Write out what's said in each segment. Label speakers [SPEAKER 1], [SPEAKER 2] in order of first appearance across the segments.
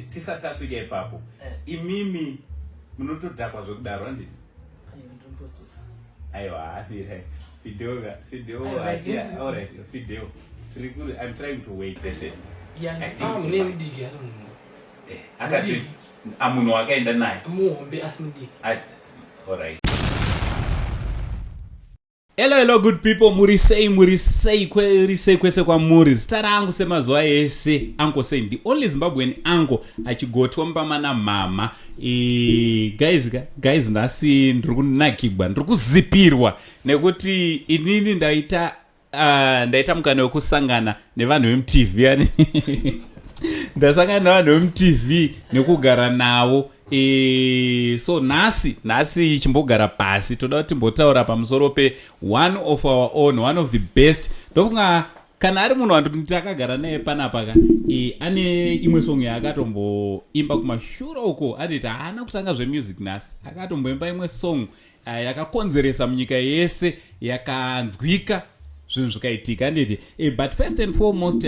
[SPEAKER 1] Tisati tasvika ipapo, imimi munotodhakwa zvekudaro, handiti? Aiwa, Fideo ka, Fideo. Alright, Fideo, tiri kuri, I'm trying to wait person.
[SPEAKER 2] Ah, mune mudiki, asi munhu
[SPEAKER 1] Akati amunhu wakaenda naye.
[SPEAKER 2] Muhombe, asi mudiki.
[SPEAKER 1] Alright. Hello, hello, good people. Muri sei, muri sei, kweri sei kwese kwamuri? Zita rangu semazuva ese, Uncle Saint, the only Zimbabwean uncle achigotwa mupama namama. Guys, guys, nhasi ndiri kunakigwa, ndiri kuzipirwa nekuti inini ndaita mukana wekusangana nevanhu vemuTV. Yani ndasangana nevanhu vemuTV nekugara navo. So nhasi chimbogara pasi, toda kuti timbotaura pamusoro pe one of our own, one of the best. Ndofunga kana ari munhu wandoti takagara naye panapa ka, ane imwe song yaakatomboimba kumashure uko. Anditi haana kutanga zvemusic nhasi, akatomboimba imwe song yakakonzeresa munyika yese, yakanzwika, zvinhu zvikaitika, handiti? But first and foremost,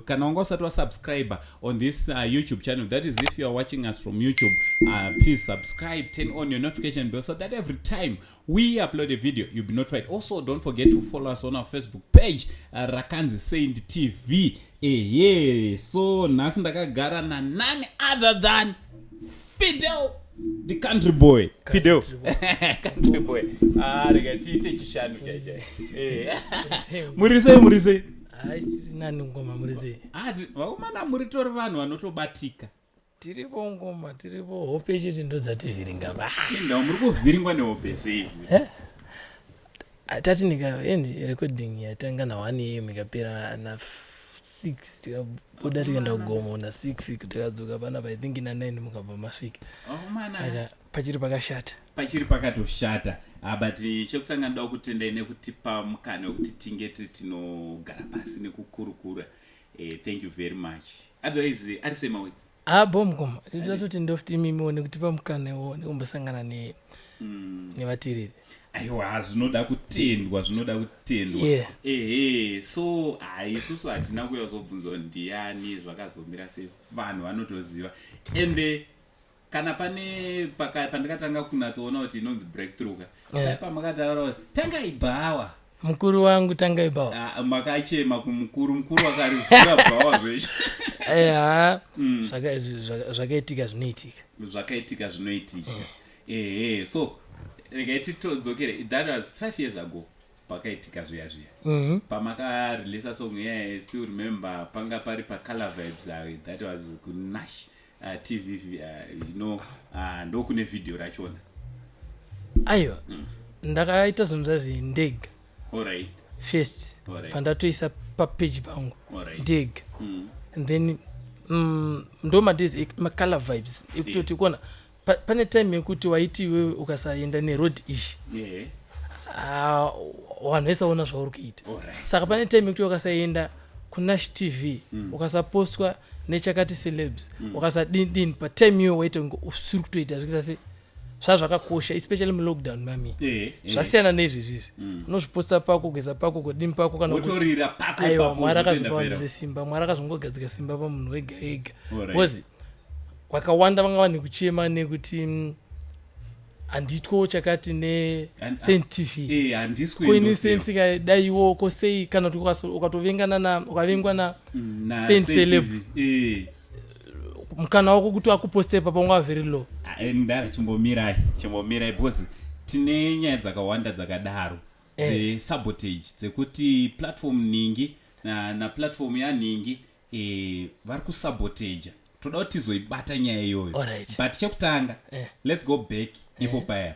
[SPEAKER 1] kana wanga usati wasubscribe on this YouTube channel, that is if you are watching us from YouTube, please subscribe, turn on your notification bell so that every time we upload a video you'll be notified. Also, don't forget to follow us on our Facebook page, rakanzi Saint TV. Ehe, so nhasi ndakagara nanone other than Fidel the Country Boy. Fidel Country Boy. Ah, rega tiite chishanu chaicha. Muri sei, muri sei?
[SPEAKER 2] Haisi nani ngoma, muri sei?
[SPEAKER 1] Ah, vakomana, muri tori vanhu vanotobatika.
[SPEAKER 2] Tiripo ngoma, tiripo. Hope chete ndo dzativhiringa ba.
[SPEAKER 1] Ndau muri kuvhiringwa nehope sei?
[SPEAKER 2] Tati nika end recording yatanga na 1 am, ikapera na 6, tikabuda tikaenda kugomo na 6, tikadzoka panapa I think na 9 mukabva masvika.
[SPEAKER 1] Vakomana.
[SPEAKER 2] Saka pachiri pakashata.
[SPEAKER 1] Pachiri pakatoshata. Ah, but chekutanga ndoda kutendai nekutipa mukana wekuti tinge tiri tinogara pasi nekukurukura. Thank you very much. Otherwise ari sei maweeks?
[SPEAKER 2] Ah, bo mukoma, tototi ndofuti imimiwo nekutipa mukana nekumbosangana nevatiriri.
[SPEAKER 1] Aiwa, zvinoda kutendwa, zvinoda kutendwa. Ehe, so hai, isusu hatina kuuya kuzobvunzwa ndiani, zvakazomira sei. Vanhu vanotoziva. Ende kana pane pandakatanga kunatsoona kuti inonzi breakthrough ka, pamakataura kuti "Tangai bhawa".
[SPEAKER 2] Mukuru wangu, Tangai Bhawa.
[SPEAKER 1] Ah, makachema kumukuru, mukuru akarivhura bhawa zveshe.
[SPEAKER 2] Ha, zvakaitika zvinoitika.
[SPEAKER 1] Zvakaitika zvinoitika, ehe. So regai titodzokere. That was 5 years ago pakaitika zviya zviya, pamakareleasa song iya. I still remember panga pari paColor Vibes. That was kuNash TV, ndokune video rachona.
[SPEAKER 2] Aiwa, ndakaita zvinhu zvazvi ndega. First pandatoisa papage pangu ndega, and then ndo madays maColor Vibes ekutoti kuona pane time yekuti waiti iwewe ukasaenda neroad izhi, ah, vanhu vaisaona zvauri kuita. Saka pane time yekuti ukasaenda kuNash TV, ukasapostwa nechakati celebs, ukasadini dini, patime iyoyo waita kunge usiri kutoita zvikuita sei. Zvazvakakosha, especially mulockdown mami. Zvasiyana neizvezvizvi, unozviposta pako, kugeza pako, kudini pako, kana
[SPEAKER 1] Wotorira pako.
[SPEAKER 2] Aiwa,
[SPEAKER 1] ipapo,
[SPEAKER 2] Mwari
[SPEAKER 1] wotenda
[SPEAKER 2] akazvipa
[SPEAKER 1] viral.
[SPEAKER 2] sesimba. Mwari akazongogadzika simba pamunhu wega ega, because vakawanda vanga vane kuchema nekuti handitwo chakati neSaint TV.
[SPEAKER 1] Handisi
[SPEAKER 2] Koini
[SPEAKER 1] kuendosewa.
[SPEAKER 2] Saint kadaiwo kosei, kana kuti ukatovengana na ukavengwa na
[SPEAKER 1] Na
[SPEAKER 2] Saint
[SPEAKER 1] Saint
[SPEAKER 2] Celeb.
[SPEAKER 1] TV.
[SPEAKER 2] Mukana wako kuti akuposte papa unga very low.
[SPEAKER 1] Ah, ndara, chimbomirai, chimbomirai, because tine nyaya dzakawanda dzakadaro dzesabotage, dzekuti platform ningi naplatform yanhingi vari kusabotaja. Toda kuti tizoibata nyaya iyoyo. But chekutanga, let's go back ipo paya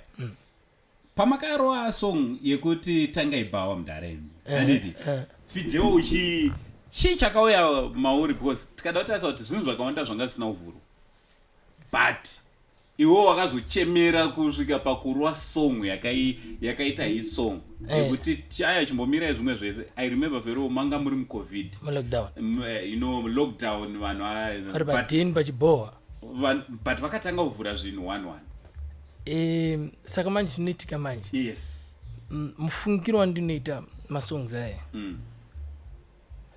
[SPEAKER 1] pamakarova song yekuti "Tangai Bhawa", mudareni, handiti? Fideo, uchi chii chakauya mauri? Because tikada kutarisa kuti zvinhu zvakawanda zvanga zvisina kuvhurwa, but iwe wakazochemera kusvika pakurwa song yakaita hit song yekuti chaya chimbomirai zvimwe zvese. I remember very well, manga muri muCovid.
[SPEAKER 2] Mulockdown.
[SPEAKER 1] Lockdown, vanhu
[SPEAKER 2] vari padheni pachibhohwa.
[SPEAKER 1] But vakatanga kuvhura zvinhu one one.
[SPEAKER 2] Saka manje zvinoitika manje, mufungiro wandinoita masongs aya,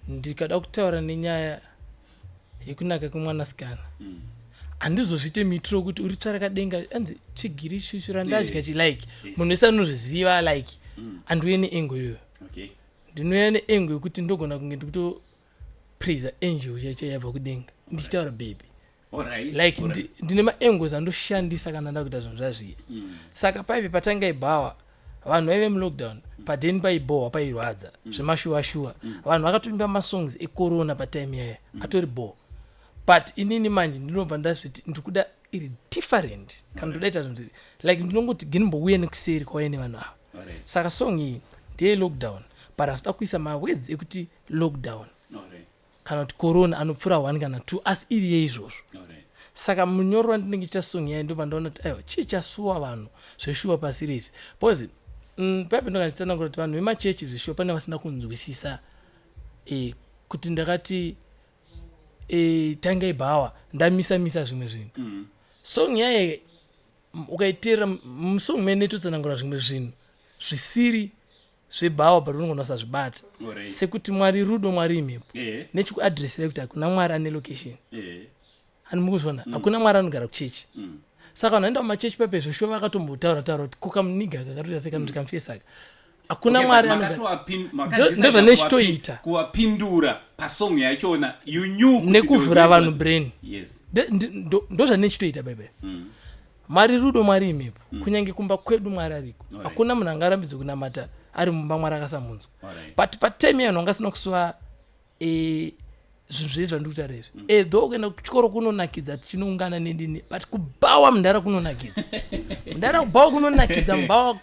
[SPEAKER 2] ndikada kutaura nenyaya Yekunaka kwemwanasikana, handizozviite mitiro kuti uri tsvarakadenga, anzi tsvigiri shushu randadya chi, like munhu wese anozviziva, like handiuye neangle iyoyo. Ndinouya neangle yekuti ndogona kunge ndikutopraisa angel chaicho yabva kudenga ndichitaura baby. Like ndine maangles andoshandisa kana ndakuita zvinhu zvazviya. Saka paive patanga ibhawa, vanhu vaive mulockdown, padheni paibhohwa, pairwadza zvemashuwa shuwa. Vanhu vakatoimba masongs ecorona patime yaya, atori bho. But inini manje ndinobva ndazviti ndikuda iri different kana ndoda ita zvinhu like ndinongoti ginimbouya nekuseri kwauya nevanhu ava. Saka song iyi ndeye lockdown, but asida kuisa mawords ekuti lockdown kana kuti corona anopfuura 1 kana 2, asi iri yeizvozvo. Saka munyoro wandinenge chiita song yayo, ndobva ndaona kuti aiwa, chii chasuwa vanhu zveshuwa pasi rese? Because paipe ndoka ndichitsanangura kuti vanhu vemachechi zveshuwa pane vasina kunzwisisa kuti ndakati tangai bhawa, ndamisa misa zvimwe zvinhu. Song yaye ukaiteerera, musong mene totsanangura zvimwe zvinhu zvisiri zvebhawa, but unogona kusazvibata. Sekuti Mwari rudo, Mwari imhepo. Nechikuadresira kuti hakuna Mwari ane location. Hani mukuzviona? Hakuna Mwari anogara kuchechi. Saka vanhu vaenda mumachechi pape zveshuwa vakatombotaura taura kuti kokamuniga kakatoita sekanoti kamufesaka, hakuna Mwari. Ndozvanechitoita.
[SPEAKER 1] Kuwapindura pasong yachona, you knew
[SPEAKER 2] kuti nekuvhura vanhu brain. Ndozvanechitoita baibai. Mwari rudo, Mwari imhepo. Kunyange kumba kwedu Mwari ariko. Hakuna munhu angarambidzwe kunamata ari mumba Mwari akasamunzwa. But patime yevanhu vangasina kusuva zvinhu zvese zvandiri kutaura izvi, though kuenda kuchikoro kunonakidza, tichinoungana nendini, but kubhawa mundara kunonakidza, mundara kubhawa kunonakidza, mubhawa.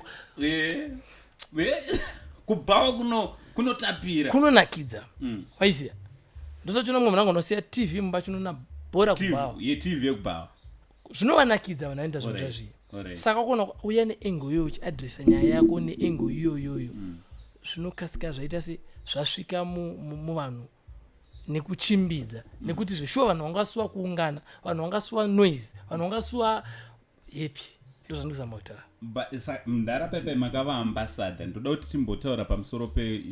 [SPEAKER 1] Kubhawa kunotapira.
[SPEAKER 2] Kunonakidza. Waiziya, ndosachino mumwe munhu angonosiya TV mumba, chinoona bhora kubhawa.
[SPEAKER 1] YeTV yekubhawa.
[SPEAKER 2] Zvinovanakidza vanhu vanoita zvinhu zvazviya. Saka kona uya neangle iyoyo, uchiadresa nyaya yako neangle iyoyoyo, zvinokasika zvaita se zvasvika muvanhu nekuchimbidza, nekuti zveshuwa vanhu vangasuwa kuungana, vanhu vangasuwa noise, vanhu vangasuwa happy. Ndozvandikuzama kutaura.
[SPEAKER 1] Mndara pepe, makava ambassador. Ndoda kuti timbotaura pamusoro pe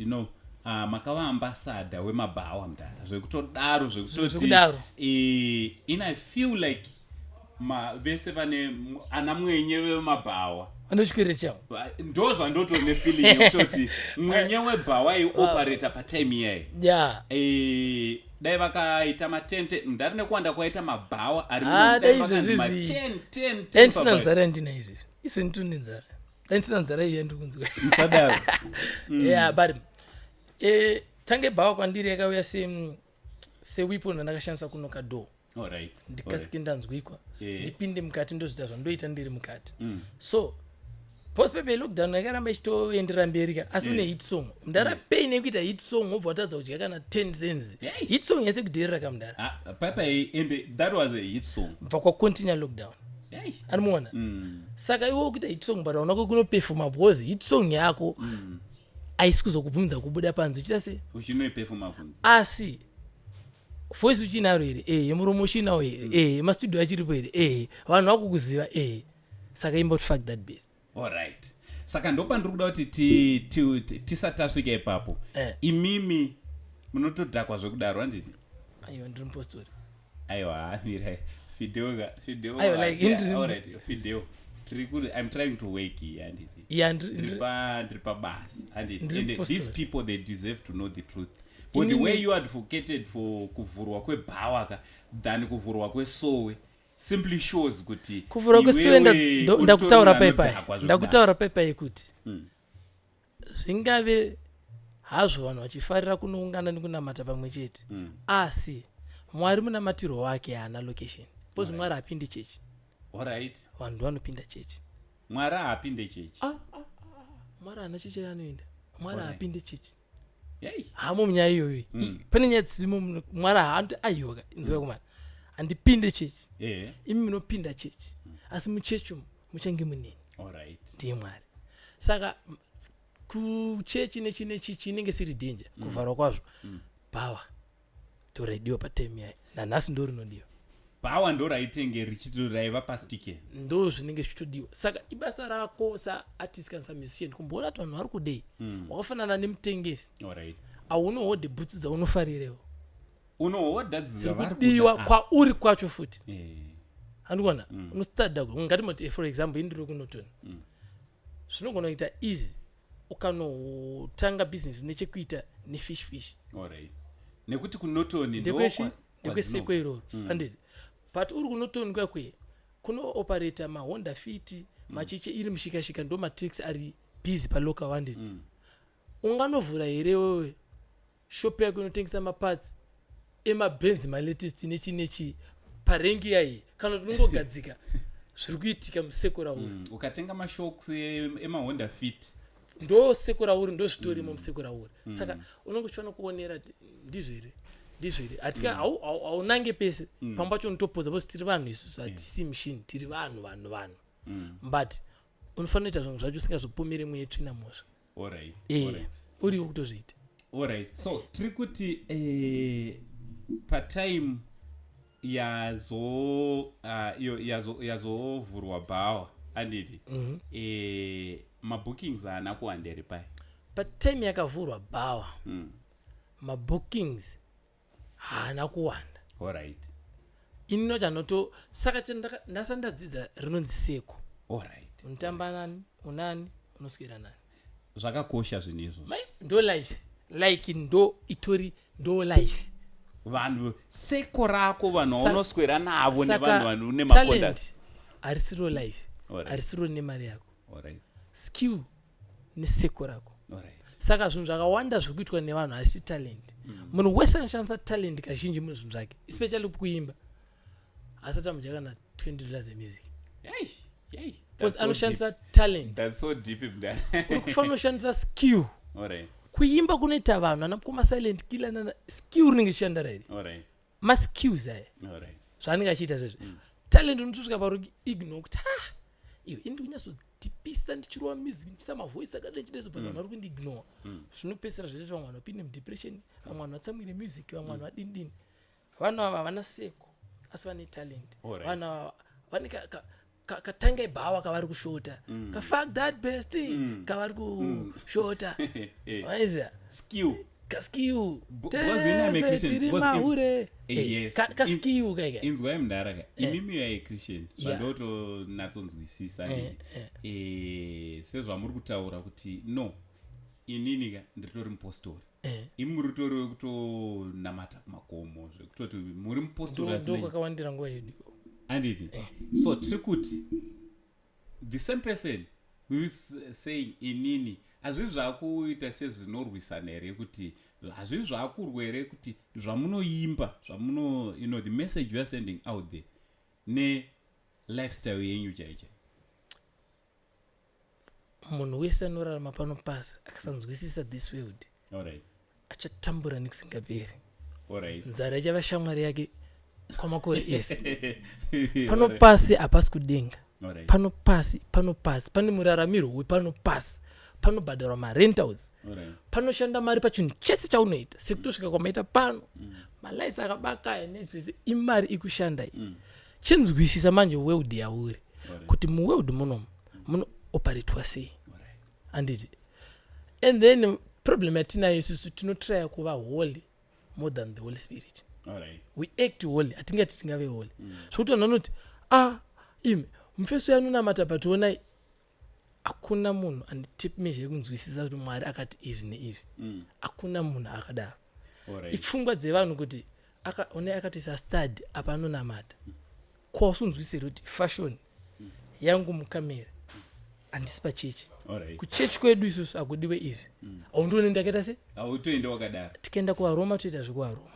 [SPEAKER 1] makava ambassador wemabhawa, mndara, zvekutodaro, zvekutoti
[SPEAKER 2] Zvekudaro.
[SPEAKER 1] In I feel like vese vane ana mwenye vemabhawa
[SPEAKER 2] vane chikwereti chavo.
[SPEAKER 1] Ndo zvandotone feeling yekutoti mwenye webhawa aioperata patime iyayi. Dai vakaita matente, ndari nekuwanda kwaita mabhawa ari
[SPEAKER 2] Ah, dai izvozvi dai ndisina nzara yandina izvezvi, izvo nditone nzara, dai ndisina nzara iyo yandiri kunzwa.
[SPEAKER 1] Musadaro.
[SPEAKER 2] Yeah, but tange bhawa kwandiri yakauya seweapon randakashandisa kunoka door, ndikasike ndanzwikwa, ndipinde mukati, ndozviita zvandoita ndiri mukati. So post pepe lockdown yakaramba ichitoenderera mberi ka, asi une hit song, mudara. Pain yekuita hit song wobva watadza kudya kana 10 cents. Hit song yese kudherera kamudara.
[SPEAKER 1] Ah, papa, and that was a hit song.
[SPEAKER 2] Bva kwacontinue lockdown. Animuona? Saka iwe ukuita hit song, but hauna kunoperforma because hit song yako haisi kuzokubvumidza kubuda panze uchiita sei?
[SPEAKER 1] Uchinoiperforma kunze.
[SPEAKER 2] Asi voice uchinaro here? Ehe. Muromo uchinawo here? Ehe. Mastudio achiripo here? Ehe. Vanhu vakukuziva? Ehe. Saka imboti fuck that best.
[SPEAKER 1] Alright, saka ndopandiri kuda kuti tisati tasvika ipapo, imimi munotodhakwa zvekudaro, handiti?
[SPEAKER 2] Aiwa, ndiri mupostori.
[SPEAKER 1] Aiwa, mirai, fideo ka, fideo.
[SPEAKER 2] Aiwa, like,
[SPEAKER 1] Alright, fideo, tiri ku I'm trying to work here, handiti?
[SPEAKER 2] Ya.
[SPEAKER 1] Ndiri pabasa, handiti? And these people, they deserve to know the truth, but the way you advocated for kuvhurwa kwebhawa ka than kuvhurwa kwesowe simply shows kuti
[SPEAKER 2] Kuvhurwa kwesowe,
[SPEAKER 1] iwewe uri
[SPEAKER 2] ndakutaura
[SPEAKER 1] tori
[SPEAKER 2] paipai.
[SPEAKER 1] anodhakwa zvekudaro.
[SPEAKER 2] Ndakutaura paipai kuti zvingave hazvo vanhu vachifarira kunoungana nekunamata pamwe chete, asi Mwari munamatirwo wake haana location, because Mwari haapindi chechi. Vanhu ndovanopinda chechi.
[SPEAKER 1] Mwari haapinde chechi.
[SPEAKER 2] Mwari haana chechi yaanoenda. Mwari haapinde chechi.
[SPEAKER 1] Yei.
[SPEAKER 2] Hamo munyaya iyoyo. Pane nyaya dzisimo Mwari haanti aiwa, inzwai kumana, handipinde chechi. Imi munopinda chechi, asi muchechi umu muchange muneni. Ndiye Mwari. Saka kuchechi nechi nechichi inenge siri danger kuvharwa kwazvo. Bhawa toraidiwa patime yayo, nanhasi ndo rinodiwa.
[SPEAKER 1] Bhawa ndo raitenge richito raiva pastike.
[SPEAKER 2] Ndo zvinenge zvichitodiwa. Saka ibasa rako saartist kana samusician kumboona kuti vanhu vari kudei. Wakafanana nemutengesi, haunohodhe bhutsu dzaunofarirawo.
[SPEAKER 1] Unohodha
[SPEAKER 2] Dziri kudiwa kwauri kwacho futi. Handikuona unostada, ngatimoti, for example, indiri kuNorton, zvinogona kuita easy ukanotanga business nechekuita nefish fish.
[SPEAKER 1] Alright, nekuti kuNorton
[SPEAKER 2] Ndekwechi ndekwesekwe iroro, handiti? But uri kuNorton kwakwe kunooperata maHonda Fit, machiche iri mushikashika, ndo mataxi ari busy palocal, handiti? Unganovhura here wewe shop yako inotengesa maparts emaBenz malatest nechi nechi parank yai, kana kuti unongogadzika zviri kuitika museko rauri?
[SPEAKER 1] Ukatenga mashocks emaHonda Fit.
[SPEAKER 2] Ndo seko rauri, ndo zvitorimo museko rauri. Saka unonge uchifanira kuonera kuti ndizvo here, ndizvo here. Hatika haunange pese. Pamwe pacho unotopodza because tiri vanhu isusu, hatisi machine, tiri vanhu, vanhu, vanhu. But unofanira kuita zvinhu zvacho usingazopomere mweya tsvina mhosva. Uriwo kutozviita.
[SPEAKER 1] Alright, so tiri kuti patime yazo iyo yazovhurwa bhawa, anditi? Mabookings haana kuwanda here pai?
[SPEAKER 2] Patime yakavhurwa bhawa, mabookings haana kuwanda. Ini chanoto saka ndasa ndadzidza rinonzi seko. Unotamba nani, unani, unoswera nani.
[SPEAKER 1] Zvakakosha zvinhu izvozvo.
[SPEAKER 2] Ndo life, like ndo itori ndo life.
[SPEAKER 1] Vanhu, seko rako, vanhu vaunoswera navo.
[SPEAKER 2] Saka
[SPEAKER 1] nevanhu vanhu nemacontact.
[SPEAKER 2] Talent harisiro life. Harisiro nemari yako. Skill neseko rako. Saka zvinhu zvakawanda zviri kuitwa nevanhu hasi talent. Munhu wese anoshandisa talent kazhinji muzvinhu zvake, especially kuimba, asati amudya kana $20 emusic.
[SPEAKER 1] Yei, yei.
[SPEAKER 2] Because
[SPEAKER 1] That's so
[SPEAKER 2] anoshandisa
[SPEAKER 1] deep.
[SPEAKER 2] talent.
[SPEAKER 1] That's so deep, mdara.
[SPEAKER 2] Uri kufanira kushandisa skill. Kuimba kunoita vanhu ana mukoma Silent Killer nana skill rinenge richishanda rairi. Maskills aya zvaanenge achiita zvezvo. Talent unotosvika pari ignore kuti, ha, iwe, ini ndikunyatsodhipisa ndichirova music, ndichisa mavoice akadai, ndichideso, but vanhu vari kundiignore. Zvinopedzisira zvoita vamwe vanhu vapinde mudepression, vamwe vanhu vatsamwire music, vamwe vanhu vadini dini. Vanhu ava havana seko asi vane talent. Vanhu ava vane katangai bhawa kavari kushota, kafuck that best kavari kushota. Vaiziva?
[SPEAKER 1] Skill.
[SPEAKER 2] Kaskill.
[SPEAKER 1] Because ini I'm a Christian.
[SPEAKER 2] Tiri mahure.
[SPEAKER 1] Yes.
[SPEAKER 2] Kaskill kaika.
[SPEAKER 1] Inzwai mudhara ka, imimi you are a Christian. Zvandotonatsonzwisisa, sezvamuri kutaura kuti no, inini ka ndiritori mupostori. Imi muri tori wekutonamata kumakomo, zvekutoti muri mupostori.
[SPEAKER 2] Ndo kwakawandira nguva yedu.
[SPEAKER 1] Anditi? So tiri kuti the same person who is saying inini, hazvii zvakuita sezvinorwisana here, kuti hazvii zvakurwa here kuti zvamunoimba, zvamuno the message you are sending out there nelifestyle yenyu chaichai?
[SPEAKER 2] Munhu wese anorarama pano pasi akasanzwisisa this world achatambura nekusingaperi. Nzara ichava shamwari yake kwamakore ese. Pano pasi hapasi kudenga. Pano pasi, pano pasi pane muraramirwo wepano pasi, panobhadharwa marentals, panoshanda mari pachinhu chese chaunoita, sekutosvika kwamaita pano, malights akabaka nezvese, imari ikushanda iyi. Chinzwisisa manje world yauri, kuti muworld munomu munooperatwa sei, handiti? And then problem yatinayo isusu, tinotrya kuva holy more than the Holy Spirit. We act holy, hatingati tingave holy. Zvokuti vanhu vanoti, ah, imi mufeso yanonamata, but onai, hakuna munhu ane tape measure yekunzwisisa kuti Mwari akati izvi neizvi. Hakuna munhu akadaro. Ipfungwa dzevanhu kuti onai akatoisa stud apa, anonamata. Kwausunzwisiri kuti fashion yangu mukamera, handisi pachechi. Kuchechi kwedu isusu hakudiwe izvi. Haundioni ndakaita se
[SPEAKER 1] Hautoende wakadaro.
[SPEAKER 2] Tikaenda kuvaRoma, toita zvekuvaRoma.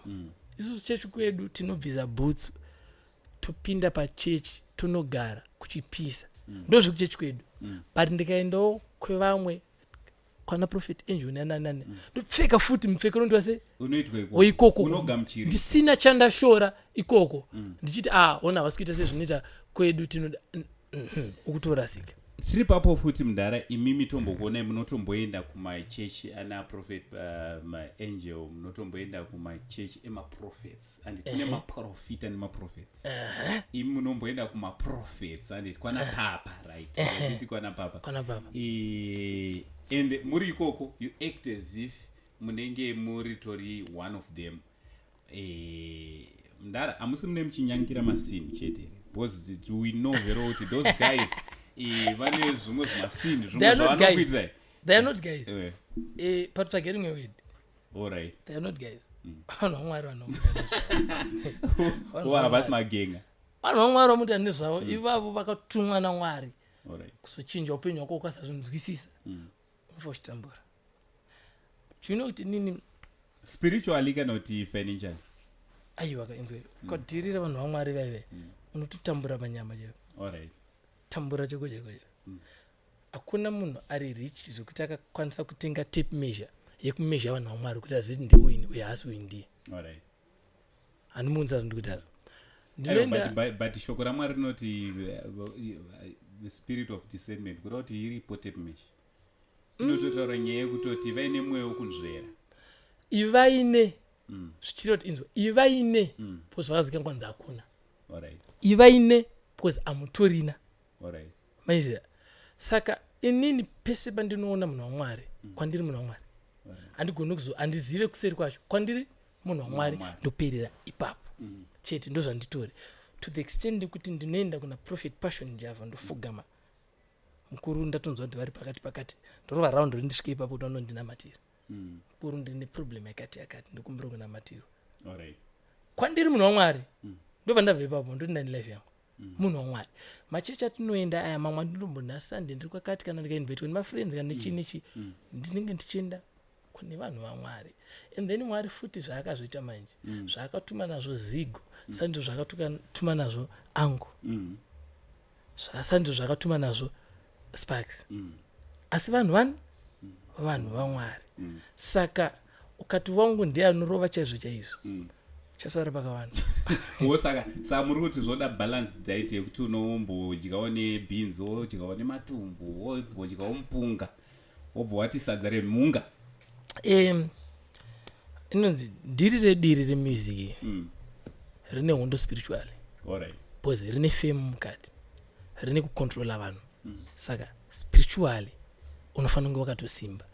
[SPEAKER 2] Isusu chechi kwedu tinobvisa bhutsu, topinda pachechi, tonogara kuchipisa. Ndo zvekuchechi kwedu. But ndikaendawo kwevamwe, kwana Prophet Angel nananani, ndopfeka futi mupfekero unondiwa se
[SPEAKER 1] Unoitwa ikoko.
[SPEAKER 2] Weikoko.
[SPEAKER 1] Unogamuchirwa.
[SPEAKER 2] Ndisina chandashora ikoko, ndichiti, ah, ona, havasi kuita sezvinoita kwedu, tinoda ukutorasika.
[SPEAKER 1] Tiri papo futi mudhara, imimi tombokuonai munotomboenda kumachechi ana Prophet maAngel, munotomboenda kumachechi emaprophets, and kune maprofita nemaprophets. Imi munomboenda kumaprophets, and kwana papa, right? Titi kwana papa.
[SPEAKER 2] Kwana papa.
[SPEAKER 1] And muri ikoko you act as if munenge muri tori one of them. Mdara, hamusi mune muchinyangira masini chete here? Because we know very well kuti those guys vane zvimwe zvimasini
[SPEAKER 2] They
[SPEAKER 1] zvimwe
[SPEAKER 2] are not guys.
[SPEAKER 1] zvavanokuitirai.
[SPEAKER 2] They are not guys. Patsvage rimwe word.
[SPEAKER 1] Alright.
[SPEAKER 2] They are not guys. Vanhu vamwari vanomuita nezvavo.
[SPEAKER 1] O, havasi magenga.
[SPEAKER 2] Vanhu vamwari vamuita nezvavo ivavo vakatumwa namwari kuzochinja upenyu hwako. Ukasazvinzwisisa, unofa uchitambura. Do you know kuti nini
[SPEAKER 1] Spiritually kana kuti financially?
[SPEAKER 2] Aiwa, kainzwe, ukadhirira vanhu vamwari vaive, unototambura panyama chaipo. Tambura cheko cheko cheko. Hakuna munhu ari rich zvekuti akakwanisa kutenga tape measure yekumezha vanhu vamwari kuti azive kuti ndeuini uye haasi uyu ndiye. Handimuunza zvandiri kutaura.
[SPEAKER 1] Aiwa,
[SPEAKER 2] Ndinoenda
[SPEAKER 1] but shoko ramwari rinoti the spirit of discernment, kureva kuti iripo tape measure inototaura nyaya yekutoti vaine mweya wekunzvera.
[SPEAKER 2] Ivaine zvichireva kuti, inzwa, ivaine because vakazikanwa kwanzi hakuna. Ivaine because hamutorina. Maiziva, saka inini pese pandinoona munhu wamwari, kwandiri munhu wamwari. Handigoni kuzo, handizive kuseri kwacho. Kwandiri munhu wamwari.
[SPEAKER 1] Wamwari.
[SPEAKER 2] Ndoperera ipapo chete, ndozvanditori, to the extent yekuti ndinoenda kuna Prophet Passion Java, ndofugama, mukuru, ndatonzwa kuti vari pakati pakati, ndorova round rindisvike ipapo kuti vanondinamatira. Mukuru, ndine problem yakati yakati, ndokumbira kunamatirwa. Kwandiri munhu wamwari. Ndobva ndabva ipapo, ndoti ndani life yangu munhu wamwari. Machechi atinoenda aya, mamwe andinombona Sunday ndiri kwakati, kana ndikainvitwa nemafriends kana nechii nechii, ndinenge ndichienda kune vanhu vamwari. And then Mwari futi zvaakazoita manje, zvaakatuma nazvo Zigo sandizvo zvakatuma nazvo angu, sandizvo zvakatuma nazvo Sparks, asi vanhu vani vanhu vamwari. Saka ukati wangu ndiye anorova chaizvo chaizvo, chasara pakawanda.
[SPEAKER 1] Wo saka muri kuti zvoda balanced diet yekuti unombodyawo nebeans, wodyawo nematumbu, wombodyawo mupunga, wobva wati sadza remhunga.
[SPEAKER 2] Inonzi dhiri redu iri remusic rine hondo spiritually, because rine fame mukati, rine kucontrola vanhu. Saka spiritually unofanira kunge wakatosimba.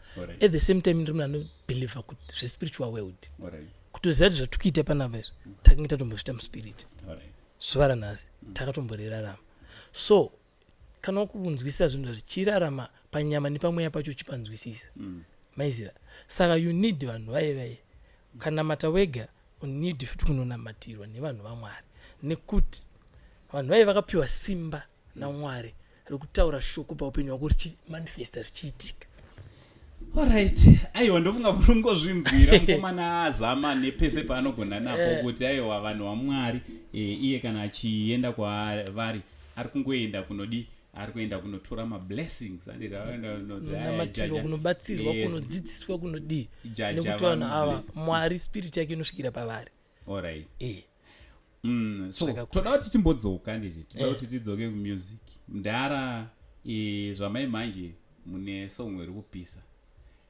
[SPEAKER 2] At the same time, ndiri munhu anobhelievha kuti zvespiritual world, kutoziva kuti zvatiri kuita panapa izvi, takange tatombozviita muspirit. Zuva ranhasi takatomborirarama. So kana wakunzwisisa zvinhu zvichirarama panyama nepamweya pacho, uchipanzwisisa. Maiziva, saka you need vanhu vaye vaye. Ukanamata wega, uneed futi kunonamatirwa nevanhu vamwari, nekuti vanhu vaye vakapiwa simba namwari rekutaura shoko paupenyu hwako richimanifesta, zvichiitika.
[SPEAKER 1] Alright, aiwa, ndofunga muri kungozvinzwira. Mukomana azama nepese paanogona napo kuti aiwa, vanhu vamwari, iye kana achienda kwavari, ari kungoenda kunodi, ari kuenda kunotora mablessings, anditi?
[SPEAKER 2] Kunonamatirwa, kunobatsirwa, kunodzidziswa, kunodii, nekuti vanhu ava, Mwari spirit yake inosvikira pavari.
[SPEAKER 1] So
[SPEAKER 2] Zvakakosha.
[SPEAKER 1] toda kuti timbodzoka, nditi toda kuti tidzoke kumusic, mudhara. Zvamai manje mune song iri kupisa,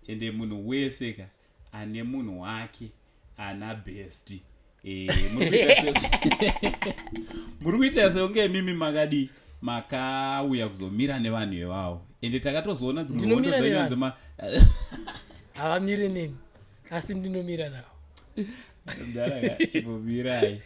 [SPEAKER 1] ende munhu wese ka ane munhu wake ana best. Muri kuita sekunge mimi makadi makauya kuzomira nevanhu ivavo, ende takatozoona dzimwe hondo
[SPEAKER 2] Ndinomira
[SPEAKER 1] dzenyu
[SPEAKER 2] nevanhu.
[SPEAKER 1] dzema
[SPEAKER 2] Havamire neni, asi ndinomira navo.
[SPEAKER 1] Mudhara, chimbomirai.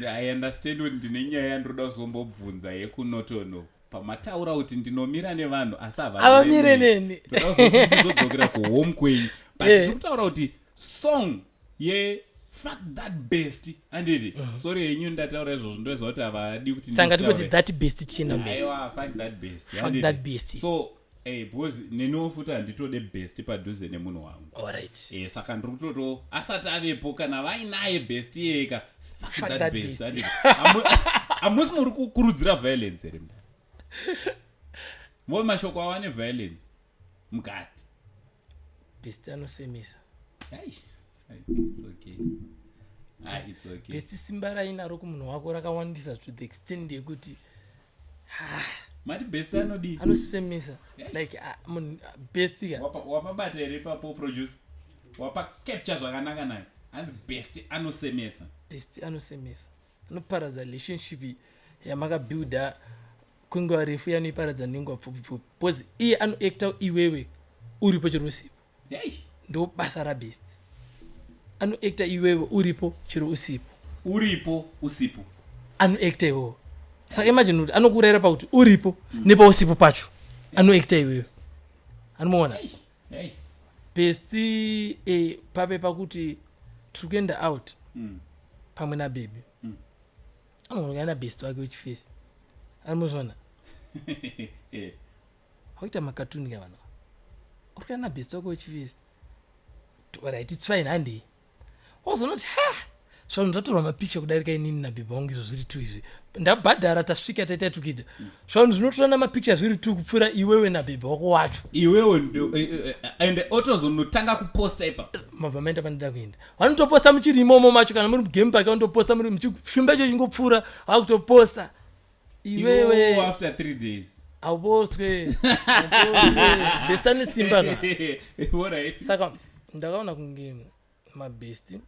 [SPEAKER 1] I understand kuti ndine nyaya yandiroda kuzombobvunza yekunotono pamataura kuti ndinomira nevanhu, asi
[SPEAKER 2] Havamire neni.
[SPEAKER 1] Toda kuzoti ndizodzokera kuhome kwenyu, but tiri kutaura kuti song ye "Fuck That Best", anditi? Sorry henyu, ndataura izvozvo, ndoziva kuti havadi kuti
[SPEAKER 2] Sanga tikoti
[SPEAKER 1] nditaure.
[SPEAKER 2] "That Best", tichienda mberi.
[SPEAKER 1] Aiwa, "Fuck That Best",
[SPEAKER 2] "Fuck
[SPEAKER 1] handiti?
[SPEAKER 2] That Best".
[SPEAKER 1] So because neniwo futi handitode best padhuze nemunhu wangu. Saka ndiri kutoto asati avepo, kana vainaye best iyeka, fuck,
[SPEAKER 2] Fuck
[SPEAKER 1] that,
[SPEAKER 2] that
[SPEAKER 1] best,
[SPEAKER 2] best.
[SPEAKER 1] Handiti? Hamusi muri kukurudzira violence here, mudhara? Mo mashoko ava neviolence mukati.
[SPEAKER 2] Best anosemesa.
[SPEAKER 1] Ai, ai, it's okay. Ah, it's okay.
[SPEAKER 2] Best simba rainaro kumunhu wako rakawandisa to the extent yekuti
[SPEAKER 1] Mati best anodii?
[SPEAKER 2] Anosemesa like, ah, munhu, ah, best ka.
[SPEAKER 1] Wapabata here ipapo, producer? Wapa capture zvakanaka nayo. Hanzi best anosemesa.
[SPEAKER 2] Best anosemesa, anoparadza relationship yamakabuilda kwenguva refu, yanoiparadza nenguva pfupi pfupi, because iye anoacta iwewe uripo chero usipo.
[SPEAKER 1] Hey.
[SPEAKER 2] Ndo basa rabest. Anoacta iwewe uripo chero usipo.
[SPEAKER 1] Uripo usipo.
[SPEAKER 2] Anoacta iwewe. Saka imagine kuti anokuurayira pakuti uripo nepausipo pacho. Anoacta iwewe. Anomuona?
[SPEAKER 1] Hey.
[SPEAKER 2] Best pape pakuti tiri kuenda out pamwe nababy. Anogona kuenda nabest wake wechifesi. Anomuzvona? Wakuita makatuni ka vanhu. Uri kuenda nabest wako wechifesi. Right, it's fine, handei. Wazonoti ha, zvanhu zvatorwa mapicha kudarika inini nabhebhi wangu izvo zviri two izvi. Ndabhadhara, tasvika, taita tukuita. Zvanhu zvinotora namapicha zviri two kupfuura iwewe nabhebhi wako wacho.
[SPEAKER 1] Iwewe ende otozonotanga kuposta ipapo.
[SPEAKER 2] Mabva maenda pandida kuenda. Vanotoposta muchiri imomo macho, kana muri mugame park vanotoposta muri muchishumba icho chingopfuura, vakutoposta. Iwewe
[SPEAKER 1] Iwewe after 3 days.
[SPEAKER 2] Haupostwe. Haupostwe. Best ane simba ka.
[SPEAKER 1] Alright.
[SPEAKER 2] Saka ndakaona kunge mabesti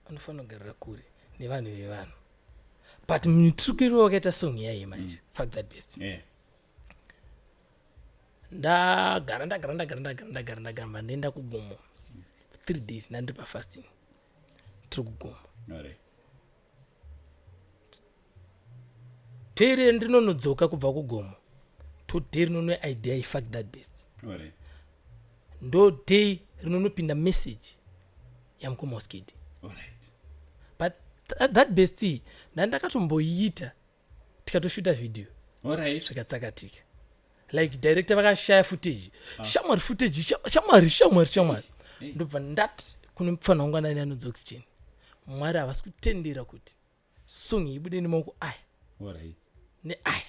[SPEAKER 2] anofanira kugarira kure nevanhu vevanhu. But mutukiro wakaita song yaye manje. Fuck that best. Ndagara, ndagara, ndagara, ndagara, ndagara, ndagara, ndaenda kugomo. 3 days ndandiri pafasting. Tiri kugomo.
[SPEAKER 1] Alright.
[SPEAKER 2] Tere ndinonodzoka kubva kugomo. Today rinono idea fuck that best.
[SPEAKER 1] Alright.
[SPEAKER 2] Ndo day rinonopinda message yamukoma Oskid.
[SPEAKER 1] Alright.
[SPEAKER 2] But that best ndandakatomboiita tikatoshuta video.
[SPEAKER 1] Alright.
[SPEAKER 2] Zvikatsakatika. Like director vakashaya footage. Shamwari footage, shamwari, shamwari, shamwari.
[SPEAKER 1] Hey.
[SPEAKER 2] Ndobva ndati kune mupfana wangu anani anonzi Oxygen. Mwari havasi kutendera kuti song ibude nemaoko aya.
[SPEAKER 1] Alright.
[SPEAKER 2] Neaya.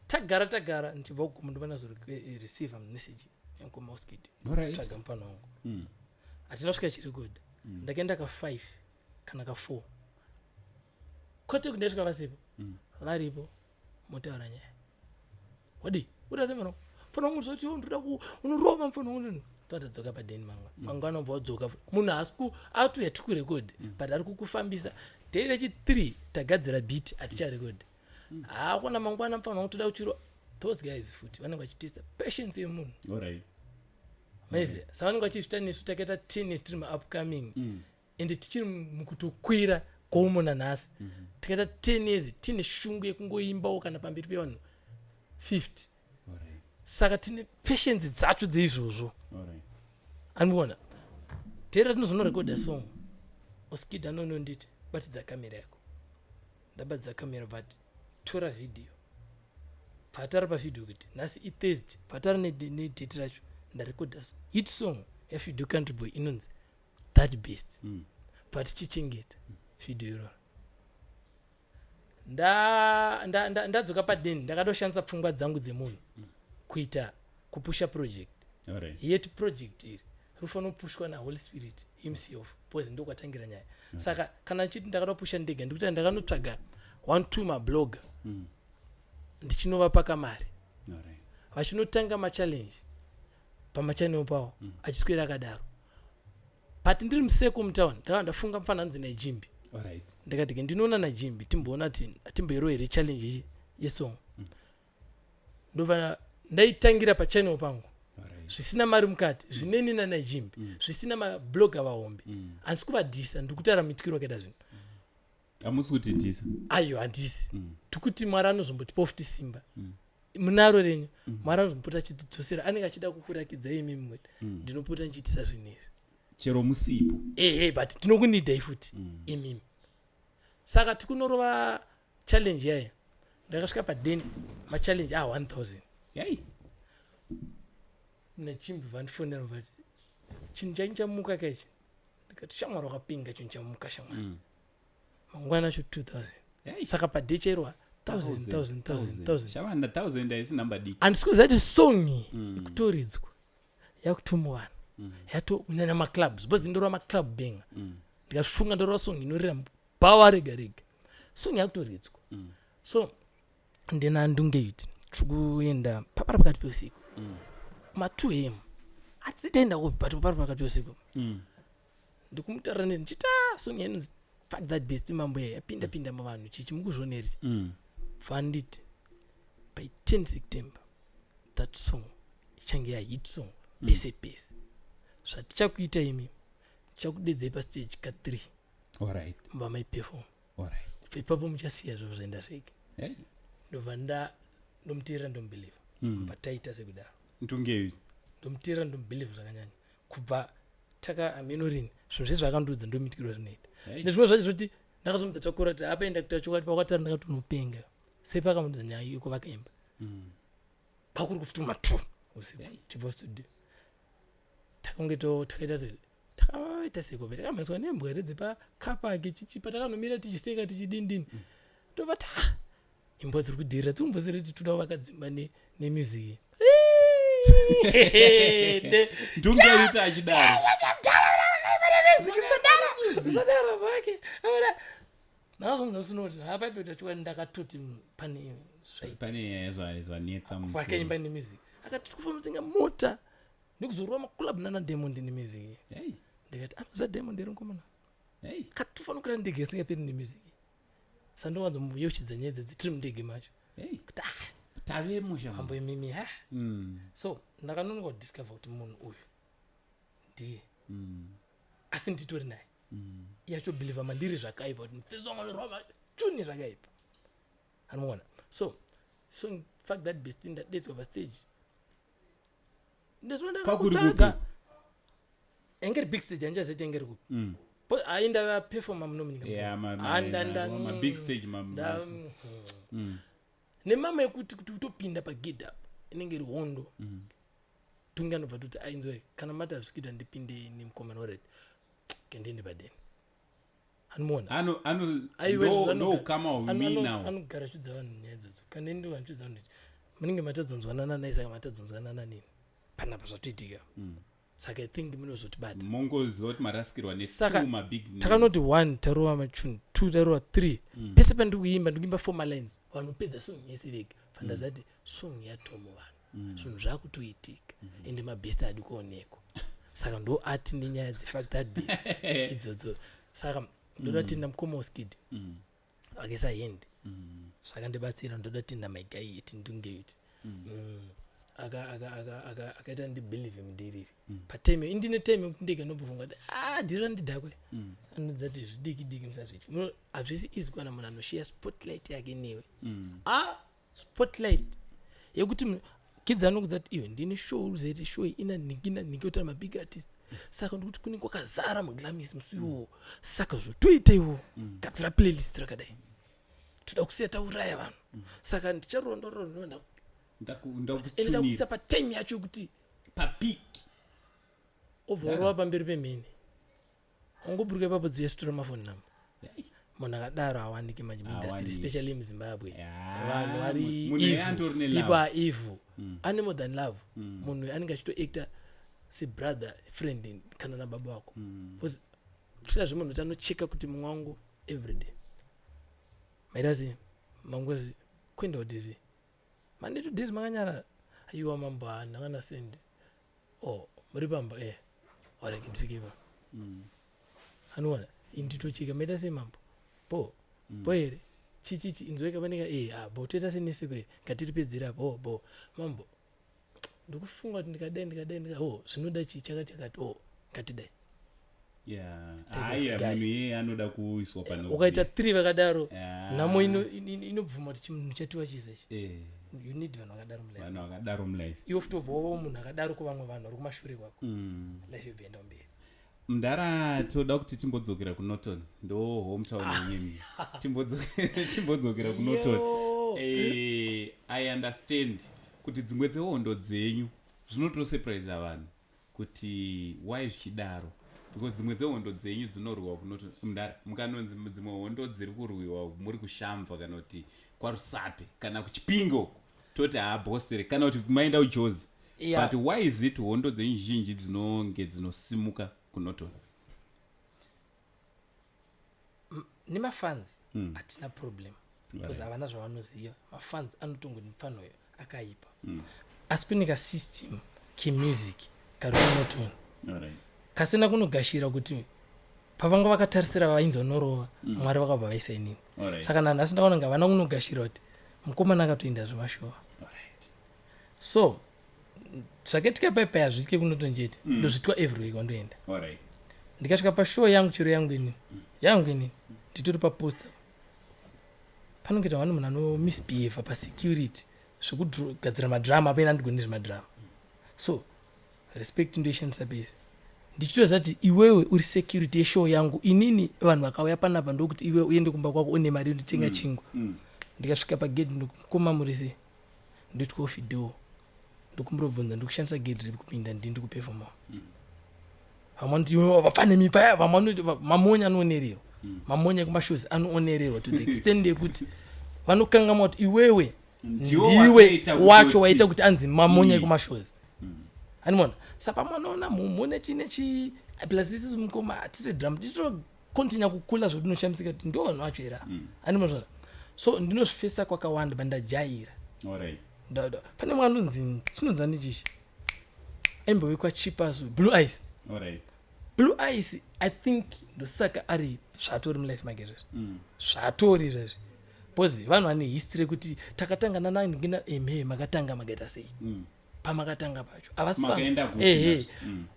[SPEAKER 2] Tagara, tagara, ndichibva kugomo ndobva ndazoreceive message yamukoma Oskid.
[SPEAKER 1] Alright.
[SPEAKER 2] Tsvaga mupfana wangu. Hatina kusvika chirecord. Ndakaenda ka 5 kana ka 4. Kwete kuti ndasvika vasipo. Varipo motaura nyaya. Wadi, uri sei mwana? Mfana wangu zoti ndoda ku unorova mfana wangu. Totadzoka padeni mangwana. Mangwana ubva wadzoka. Munhu haasi ku atuya tikurecord, but ari kukufambisa. Day rechi 3 tagadzira beat haticharecord. Hakuna mangwana mfana wangu toda kuchiro. Those guys futi vanenge vachitesta patience yemunhu.
[SPEAKER 1] Alright.
[SPEAKER 2] Maize, saka vanenge vachizviita nesu takaita 10 years tiri ma-upcoming. Ende tichiri mukutokwira gomo nanhasi. Takaita 10 years tine shungu yekungoimbawo kana pamberi pevanhu 50.
[SPEAKER 1] Alright.
[SPEAKER 2] Saka tine patience dzacho dzeizvozvo.
[SPEAKER 1] Alright.
[SPEAKER 2] Anoona. Tera tinozonorekodha song. Oskid anononditi batidza kamera yako. Ndabatidza kamera but tora video. Bhatara pavideo kuti nhasi iThursday, bhatara nedate racho ndarekodha hit song yaFido Country Boy inonzi That Best. But chichengeta video iroro. Ndadzoka padeni ndakatoshandisa pfungwa dzangu dzemunhu kuita kupusha project.
[SPEAKER 1] Alright.
[SPEAKER 2] Yet project iri rinofanira kupushwa naHoly Spirit himself because ndokwatangira nyaya. Saka kana ndichiti ndakatopusha ndega ndikuti ndakanotsvaga 1 2 mablogger ndichinovapa kamari.
[SPEAKER 1] Alright.
[SPEAKER 2] Vachinotanga machallenge pamachannel pawo achiswera akadaro. But ndiri museko mutown ndakanga ndafunga mufana anzi naJimbi.
[SPEAKER 1] Alright.
[SPEAKER 2] Ndikati ke ndinoona naJimbi timboona kuti timboiro here challenge iyi yesong. Ndobva ndaitangira pachannel pangu.
[SPEAKER 1] Alright.
[SPEAKER 2] Zvisina mari mukati, zvineni naJimbi, zvisina mablogger vahombe. Handisi kuvadhisa, ndikutaura mityiro wakaita zvinhu.
[SPEAKER 1] Hamusi kutidhisa.
[SPEAKER 2] Aiwa, handisi. Tikuti Mwari anozombotipa futi simba. Munaro renyu, Mwari anozombopota achitidzosera, anenge achida kukurakidzai imimi kuti ndinopota ndichiitisa zvinhu izvi.
[SPEAKER 1] Chero musipo.
[SPEAKER 2] Ehe, but tinokunidai futi imimi. Saka tikunorova challenge yayo. Ndakasvika padeni machallenge a 1000.
[SPEAKER 1] Yai.
[SPEAKER 2] Nachimbi vandifonera vati chinhu chanyu chamuka kaichi. Ndikati shamwari wakapinga chinhu chamuka shamwari. Mangwana acho 2000.
[SPEAKER 1] Yai.
[SPEAKER 2] Saka padei chairwa 1000, 1000, 1000, 1000.
[SPEAKER 1] Shavanda 1000 haisi namba diki.
[SPEAKER 2] Handisi kuziva kuti song iyi ikutoridzwa yakutumwa vanhu yato kunyanya maclubs because ndorova maclub banger. Ndikazvifunga ndorova song inorira bhawa rega rega. Song yakutoridzwa. So ndina ndungeiti tiri kuenda papara pakati peusiku. Kuma 2 am. Hatisi taenda kupi but papara pakati peusiku. Ndikumutaurira ndini ndichiti song inonzi Fuck That Best mambo yapinda pinda muvanhu chichi mukuzviona here? Vanditi by 10 September that song ichange yahit song pese pese. Zvatichakuita imi Chakudedzai pastage ka3.
[SPEAKER 1] Alright.
[SPEAKER 2] Mubva maiperform.
[SPEAKER 1] Alright.
[SPEAKER 2] Kubva ipapo muchasiya zvavo zvaenda zvega.
[SPEAKER 1] Hey.
[SPEAKER 2] Ndobva nda ndomuteerera, ndomubelieve. Bva taita sekudaro.
[SPEAKER 1] Ndunge.
[SPEAKER 2] Ndomuteerera, ndomubelieve zvakanyanya. Kubva taka amenorini, zvinhu zvese zvakandiudza ndomitikirwa zvinoita.
[SPEAKER 1] Hey.
[SPEAKER 2] Nezvimwe zvacho zvoti ndakazomudza takura kuti apaenda kuita chokwadi pakwatara, ndakati unopenga sepakamudza nyaya iko vakaimba. Kwakuri kufuti kuma2 usiku.
[SPEAKER 1] Hey.
[SPEAKER 2] Tibva studio, takange to takaita se takaita sekope, takamhanyiswa nembwa here dzepakapaki chichi, patakanomira tichiseka tichidindini, tobva ta imbwa dziri kudhirira dzikumbosere kuti toda kuvaka dzimba nemusic.
[SPEAKER 1] Ndunge rita achidaro.
[SPEAKER 2] Musadaro make. Ndakazomudza musi unoti hapaipe chokwadi, ndakatoti pane zvaiti.
[SPEAKER 1] Pane nyaya zvanetsa mumusoro.
[SPEAKER 2] Vakaimba nemusic, akati tiri kufanira kutenga mota nekuzorova maclub nana Diamond nemusic.
[SPEAKER 1] Hey.
[SPEAKER 2] Ndikati anoza Diamond here mukomana?
[SPEAKER 1] Hey.
[SPEAKER 2] Kati tofanira kukwira ndege isingaperi nemusic, sandowanzoyeuchidza nyaya dzedzi tiri mundege macho.
[SPEAKER 1] Hey.
[SPEAKER 2] Kuti ah,
[SPEAKER 1] Tave musha.
[SPEAKER 2] Mambo imimi ha. So ndakanonoka kudiscover kuti munhu uyu ndiye. Asi nditori naye. Iye achobelieva mandiri zvakaipa, kuti mufesi wangu anorova machuni zvakaipa, anoona. So Fuck That Beast, ndadedzwa pastage ndezvo.
[SPEAKER 1] Kwakuri
[SPEAKER 2] Ndakakutsvaga yange iri big stage, handichazeti yange iri kupi. Hai, ndavaperforma muno munyika.
[SPEAKER 1] Yeah,
[SPEAKER 2] Ah,
[SPEAKER 1] ma big stage
[SPEAKER 2] Nemama yekuti kuti utopinda pagate up inenge iri hondo. Tunge anobva toti ainzwe kana mati hazvisi ndipinde nemukomana already, kendiende padeni, anomuona.
[SPEAKER 1] Ano ano
[SPEAKER 2] Aiwa,
[SPEAKER 1] ndo
[SPEAKER 2] izvo
[SPEAKER 1] ndo ukama hwemina.
[SPEAKER 2] Anogara achiudza vanhu nyaya idzodzo. Kana ini ndichiudza vanhu kuti munenge matadzonzwanana nai, saka matadzonzwanana nini panapa zvatoitika. Saka I think munozotibata.
[SPEAKER 1] Mongoziva kuti marasikirwa
[SPEAKER 2] Saka,
[SPEAKER 1] netwo mabig names.
[SPEAKER 2] Takanoti one tarova machuni, two tarova, three. Pese pandiri kuimba, ndikuimba four malines, vanhu pedza song yese vega. Fandazati song yatomo vanhu, zvinhu zvakutoitika. Ende mabest adi kuonekwa, saka ndo ati nenyaya dzeFuck That Beast idzodzo. Saka ndoda tenda mukoma Oskid akaisa hand, zvakandibatsira. Ndoda tenda my guy iti Ndungeuti. Akaita ndibelieve mudiriri patime. Indine time yekuti ndega ndombofunga kuti a dhiri randidhakwe. Anodza kuti zvidiki diki musazvityi. Hazvisi easy kuwana munhu anoshiya spotlight yake newe. A spotlight yekuti kidzi anokudza kuti iwe ndine show, uziva show iyi ina nhingi nanhingi yotaura mabig artist, saka ndikuti kunenge kwakazara muGlamis musi iwowo, saka zvotoita iwowo, gadzira playlist rakadai, toda kusiya tauraya vanhu, saka ndicharondorondonda ende
[SPEAKER 1] Ndakutunira.
[SPEAKER 2] Kuisa patime yacho yekuti
[SPEAKER 1] Papeak.
[SPEAKER 2] Obva urova pamberi pemhene, wangoburuka ipapo, dziye sitora mafoni namba.
[SPEAKER 1] Hey.
[SPEAKER 2] Munhu akadaro hawaniki manje muindustry,
[SPEAKER 1] Hawaniki.
[SPEAKER 2] especially muZimbabwe.
[SPEAKER 1] Ya,
[SPEAKER 2] Vanhu vari
[SPEAKER 1] munhu iye antori
[SPEAKER 2] evil,
[SPEAKER 1] nelove.
[SPEAKER 2] people are evil. Ane more than love. Munhu anenge achitoacta sebrother, friend kana nababa wako. Because toita zvemunhu kuti anocheka kuti mumwe wangu everyday maita sei, mangozi kuenda kudhizi mande 2 days makanyarara, aiwa mambo, handangana sendi. Oh, muri pamba alright, ndirikipa. Anoona inditocheka, maita sei mambo, bo bo here, chichichi inzweka paneka ah bo, toita seneseko here, ngatiripedzere apo. Oh, bo mambo, ndikufunga kuti ndikadai ndikadai ndika, oh, zvinoda chii chakati chakati, oh, ngatidai.
[SPEAKER 1] Yeah.
[SPEAKER 2] Type of
[SPEAKER 1] Haiya,
[SPEAKER 2] guy.
[SPEAKER 1] munhu iyeye anoda kuiswa pano.
[SPEAKER 2] Ukaita three vakadaro,
[SPEAKER 1] Yeah.
[SPEAKER 2] nhamo inobvuma kuti chimunhu chatiwa chizechi. You need vanhu vakadaro mulife.
[SPEAKER 1] Vanhu vakadaro mulife.
[SPEAKER 2] Iwe futi obva wava munhu akadaro kuvamwe vanhu vari kumashure kwako. Life yobva enda mberi.
[SPEAKER 1] Mudhara, toda kuti timbodzokera kuNorton, ndo hometown yenyemi. Timbodzokera kuNorton.
[SPEAKER 2] Yo.
[SPEAKER 1] I understand kuti dzimwe dzehondo dzenyu zvinotosurprisa vanhu kuti why zvichidaro, because dzimwe dzehondo dzenyu dzinorwiwa kuNorton. Mudhara, mukanonzi dzimwe hondo dziri kurwiwa muri kuShamva kana kuti kwaRusape kana kuChipinge uko, toti haabhostere, kana kuti maenda kuJozi. But why is it hondo dzenyu zhinji dzinonge dzinosimuka kuNorton?
[SPEAKER 2] Nemafans hatina problem, because havana zvavanoziva. Mafans anotongoti mupfanoyo akaipa. Asi kune kasystem kemusic kari kuNorton kasina kunogashira kuti pavanga vakatarisira vainzi vanorova. Mwari vakabva vaisa inini. Saka nanhasi ndakaona kunge havana kunogashira kuti mukomana akatoenda zvemashuwa. So zvakaitika paipai hazviitike kuNorton chete. Ndozviitwa everywhere kwandoenda. Ndikasvika pashow yangu, chero yangu inini, yangu inini, nditori paposter, panongoita vano munhu anomisbehave pasecurity zvekugadzira madrama apena. Andigoni nezvemadrama, so respect ndoishandisa base, ndichitoziva kuti iwewe uri security yeshow yangu. Inini vanhu vakauya panapa, ndokuti iwe uende kumba kwako une mari yonditenga chingwa. Ndikasvika pagedhi, ndokoma, "Muri sei?" Ndotyawo Fidel, ndokumbira kubvunza, ndikushandisa gedhi riri kupinda, ndini ndikupefoma. Vamwe vanoti, "Iwe vafane mipa." Vamwe vanoti mamonya anoonererwa. Mamonya ekumashows anoonererwa to the extent yekuti vanokangamwa kuti iwewe
[SPEAKER 1] Ndiwo
[SPEAKER 2] ndiwe
[SPEAKER 1] wakaita kuti
[SPEAKER 2] wacho waita kuti anzi mamonya ekumashows. Animona saka pamanoona mumhu nechi nechi plus isusu mukoma hatisi vedrama, tichitokontinya kukula zvokuti unoshamisika kuti ndo vanhu vacho here. Animona zvona, so ndinozvifesa kwakawanda bandajaira. Pane mwe anonzi, chinonzi ani chichi, aimbovekwa Chipaso, Blue Ice. Blue Ice, I think ndosaka ari zvatori mulife make izvezvi. Zvatori izvezvi because vanhu vane history yekuti takatanga nanangina emhe, makatanga makaita sei? Pamakatanga pacho havasi
[SPEAKER 1] Makaenda kupi
[SPEAKER 2] ehe.
[SPEAKER 1] nazvo?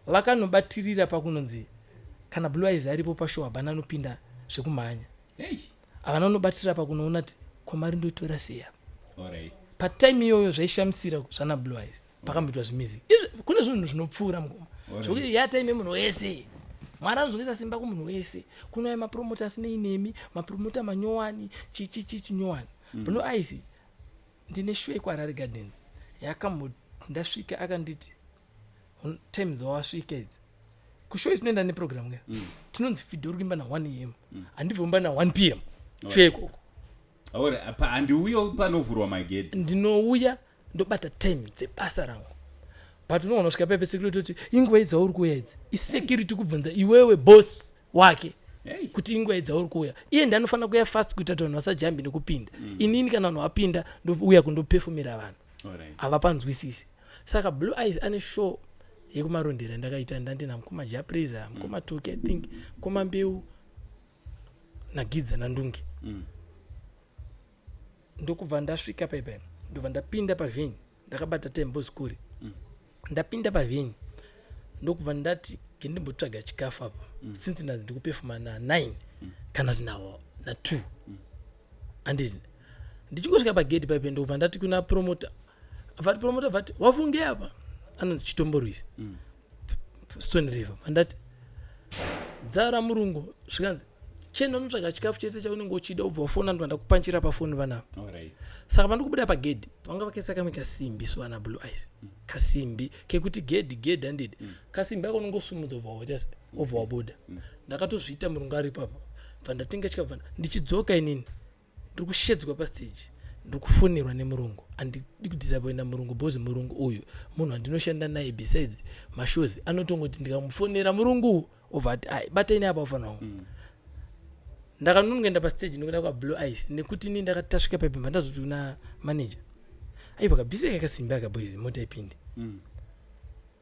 [SPEAKER 2] Vakanobatirira pakunonzi kana Blue Eyes aripo pashow, hapana anopinda zvekumhanya. Havana unobatirira pakunoona kuti kwamari ndoitora sei apa. Patime iyoyo zvaishamisira zvana Blue Eyes pakamboitwa zvemusic. Izvi kune zvinhu zvinopfuura, mukoma. Zvokuti yatime yemunhu wese, Mwari anozokuisa simba kumunhu wese. Kunouya mapromota asinei nemi, mapromota manyowani, chichichi chinyowani. Blue Eyes, ndine show yekuHarare Gardens yakambo, ndasvika akanditi, "Time dzawasvika idzi kushow tinoenda neprogram ka." Tinonzi Fidel uri kuimba na1 am, handibvomba na1 p.m. show ikoko.
[SPEAKER 1] Alright, handiuye panovhurwa magedhi.
[SPEAKER 2] Ndinouya ndobata time dzebasa rangu, but unogona kusvika paipe security kuti, "Inguva idzi dzauri kuuya idzi?" Isecurity kubvunza iwewe boss wake kuti inguva idzi dzauri kuuya. Iye ndi anofanira kuuya fast kuita kuti vanhu vasajambi nekupinda. Inini kana vanhu vapinda, ndouya kundopefomera vanhu. Havapanzwisisi. Saka Blue Eyes ane show yekuMarondera ndakaita, ndandina mukoma Japresa, mukoma Toki, I think mukoma Mbeu naGidza naNdunge. Ndokubva ndasvika paipai, ndobva ndapinda pavenue, ndakabata time kuri. Ndapinda pavenue, ndokubva ndati kendimbotsvaga chikafu apa, since ndanzi ndikupefoma na9 kana kuti na2, handiti? Ndichingosvika pagedhi paipai, ndokubva ndati kuna promoter, vati promoter vati, "Wafunge apa?" Anonzi Chitomborwisi, Stone River. Vandati, "Dzara murungu." Zvikanzi, "Chenda unotsvaga chikafu chese chaunenge uchida, ubva wafona." Ndobva ndakupanchira pafoni vanapa. Saka pandikubuda pagedhi, vanga vakaisa kamwe kasimbi, so ana Blue Eyes, kasimbi kekuti gedhi gedhi, handidi? Kasimbi ako unongosumudza, ubva waita se ubva wabuda. Ndakatozviita murungu ari ipapo. Bva ndatenga chikafu, ndichidzoka inini ndiri kushedzwa pastage, ndiri kufonerwa nemurungu. Handidi kudisappointa murungu because murungu uyu munhu wandinoshanda naye besides mashows. Anotongoti ndikamufonera murungu, obva ati, "Ai, bataini apa ufanira wangu." Ndakanongoenda pastage nekuda kwaBlue Eyes, nekuti ini ndakati tasvika paipa, ndazoti kuna manager, "Aiwa, kabvisai kakasimbi aka boys, mota ipinde."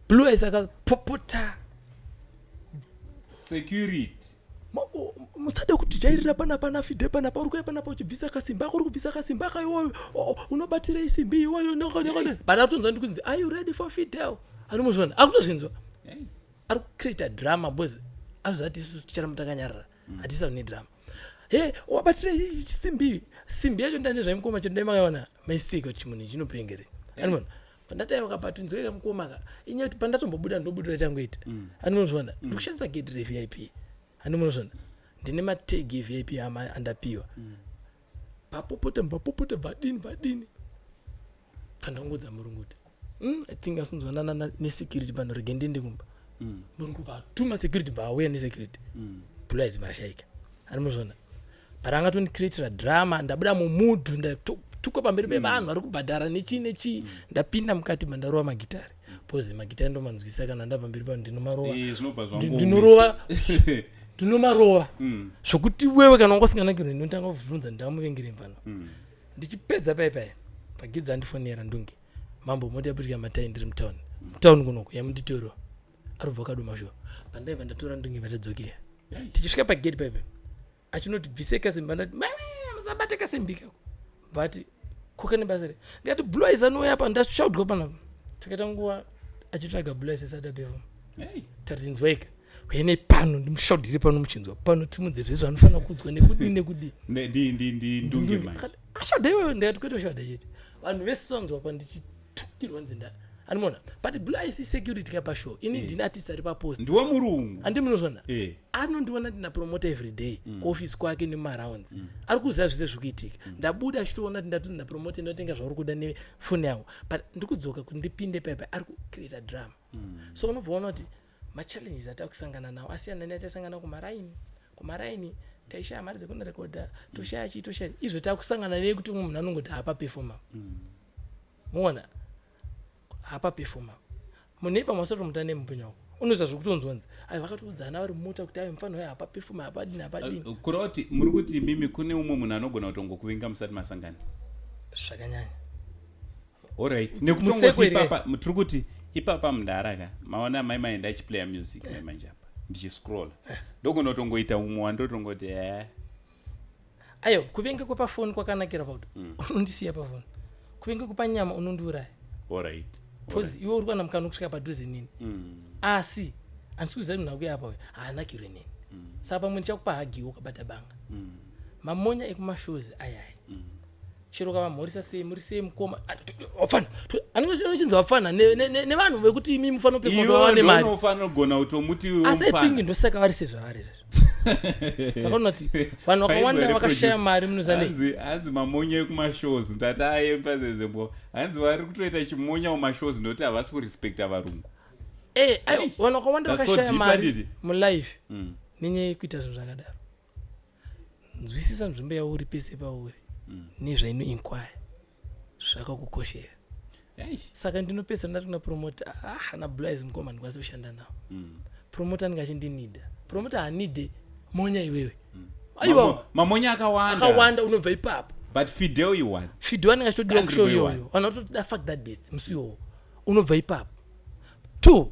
[SPEAKER 2] Blue Eyes akapopota.
[SPEAKER 1] Security.
[SPEAKER 2] "Musade kutijairira panapa naFide panapa. Uri kuya panapa uchibvisa kasimbi ako, uri kubvisa kasimbi aka iwoyo. Unobatirei simbi iwoyo?" But akutonzwa ndikunzi, "Are you ready for Fidel?" Anomuzvona, akutozvinzwa. Ari kucreata drama because azvati isusu ticharamba takanyarara, hatisa kune drama. He, wabatirei simbi? Simbi yacho ndane zvaimukoma chero dai makaiona maiseka kuti chimunhu ichi chinopengere. Animona pandataiwa kapatunzweka mukoma ka, inyaya yekuti pandatombobuda ndobudira changoita. Animonozvona ndikushandisa gate reVIP, animonozvona ndine matag eVIP ama andapiwa. Papopota, mbapopota, vadini vadini, pandangudza murungu kuti, I think asinzwanana nesecurity pano, rege ndiende kumba." Murungu vatuma security, bvaauya nesecurity. Blue Eyes mashaika, animozvona, but angatondicreatira drama. Ndabuda mumudhu, ndatukwa pamberi pevanhu vari kubhadhara nechii nechii. Ndapinda mukati, mandarova magitari because magitari ndomanzwisa kana ndapamberi pano, ndinomarova.
[SPEAKER 1] Zvinobva zvangooma.
[SPEAKER 2] Ndinorova, ndinomarova zvokuti wewe kana wanga usinganakirwe, ndinotanga kuvhunza, ndamuvengere mfana. Ndichipedza pai pai pagidza, andifonera ndunge, "Mambo, mota yaputika matai, ndiri mutauni, mutauni kunoko yamunditoriwa." Arubva Kadoma shuwa. Pandaibva ndatora ndunge, vatadzokera. Tichisvika pagate paipa, achinoti, "Bvise kasimbi." Ndati, "Musabate kasimbi kako." Vati, "Kokane basa re?" Ndikati, "Blue Eyes anouya pa, ndashaudwa panapa." Takaita nguva achitsvaga Blue Eyes asati apefoma. Tati, "Nzwaika." Uyene pano ndimushaudhire pano muchinzwa pano timudze zvese zvanofanira kuudzwa nekudii nekudii.
[SPEAKER 1] Ndunge manje.
[SPEAKER 2] Ashaudha iwewe. Ndikati kwete ushaudha chete, vanhu vese vanzwa pa ndichitukirwa nzinda animona. But Blue Ice security kapashow ini ndini artist ari papost.
[SPEAKER 1] Ndiwe murungu.
[SPEAKER 2] Handi munozvona? Anondiona ndina promoter every day kuofisi kwake nemarounds, ari kuziva zvese zviri kuitika. Ndabuda achitoona kuti ndatuzi ndapromoter, ndotenga zvauri kuda nefoni yangu, but ndikudzoka kuti ndipinde paipa ari kucreata drama. So unobva waona kuti machallenges atakusangana nawo asiyana neataisangana kumaraini. Kumaraini taishaya mari dzekunorekodha, toshaya chii, toshaya izvo. Takusangana neyekuti umwe munhu anongoti hapa performa, muona hapa performa munhu ipa masati nemupenyu wako unoziva zvekutonzwanzi ai vakatoudzana vari mumota kuti ai mufana uyo hapa performa, hapadini, hapadini.
[SPEAKER 1] Kureva kuti muri kuti mimi kune umwe munhu anogona kutongokuvinga musati masangana?
[SPEAKER 2] Zvakanyanya.
[SPEAKER 1] Alright, nekutongoti
[SPEAKER 2] Musekwe.
[SPEAKER 1] Ipapa tiri kuti ipapa mundaraka maona mai maenda achiplaya music mai manje apa ndichiscrolla ndogona kutongoita umwe wandotongoti e.
[SPEAKER 2] Aiwa, kuvenga kwepafoni kwakanakira pakuti unondisiya pafoni. Kuvenga kwepanyama unondiuraya, because iwe uri kuwana mukana wekusvika padhuze nini, asi handisi kuziva kuti nhakuya apa uyu haanakirwe nini. Saka pamwe ndichakupa hagiwo ukabata banga. Mamonya ekumashows ayaya, chero kavamhorisa sei, muri sei mukoma, wafana anenge achinzi wafana nevanhu vekuti imi mufanira
[SPEAKER 1] kupe nemari. Unofanira kugona kutomuti.
[SPEAKER 2] Asi I think ndosaka vari sezvavari izvozvo. Ndakaona kuti vanhu vakawanda vakashaya mari munoziva nei?
[SPEAKER 1] Hanzi mamonya ekumashows, ndati aemba zezembo, hanzi vari kutoita chimonya mumashows ndokuti havasi kurespekta varungu.
[SPEAKER 2] Eh, aiwa, vanhu vakawanda vakashaya mari mulife nenyaya yekuita zvinhu zvakadaro. Nzwisisa nzvimbo yauri pese pauri nezvainoinquire zvakakukoshera. Saka ndinopesa ndati kuna promoter, ah, na Blaze mukoma, ndikwanise kushanda nawo. Promoter anenge achindinida, promoter haanide monya iwewe, aiwa.
[SPEAKER 1] Mamonya akawanda.
[SPEAKER 2] Akawanda, unobva ipapo.
[SPEAKER 1] But Fidel you want.
[SPEAKER 2] Fidel anenge achitodiwa kushow iyoyo, vanhu vatotoda fuck that best musi iwowo, unobva ipapo. Two,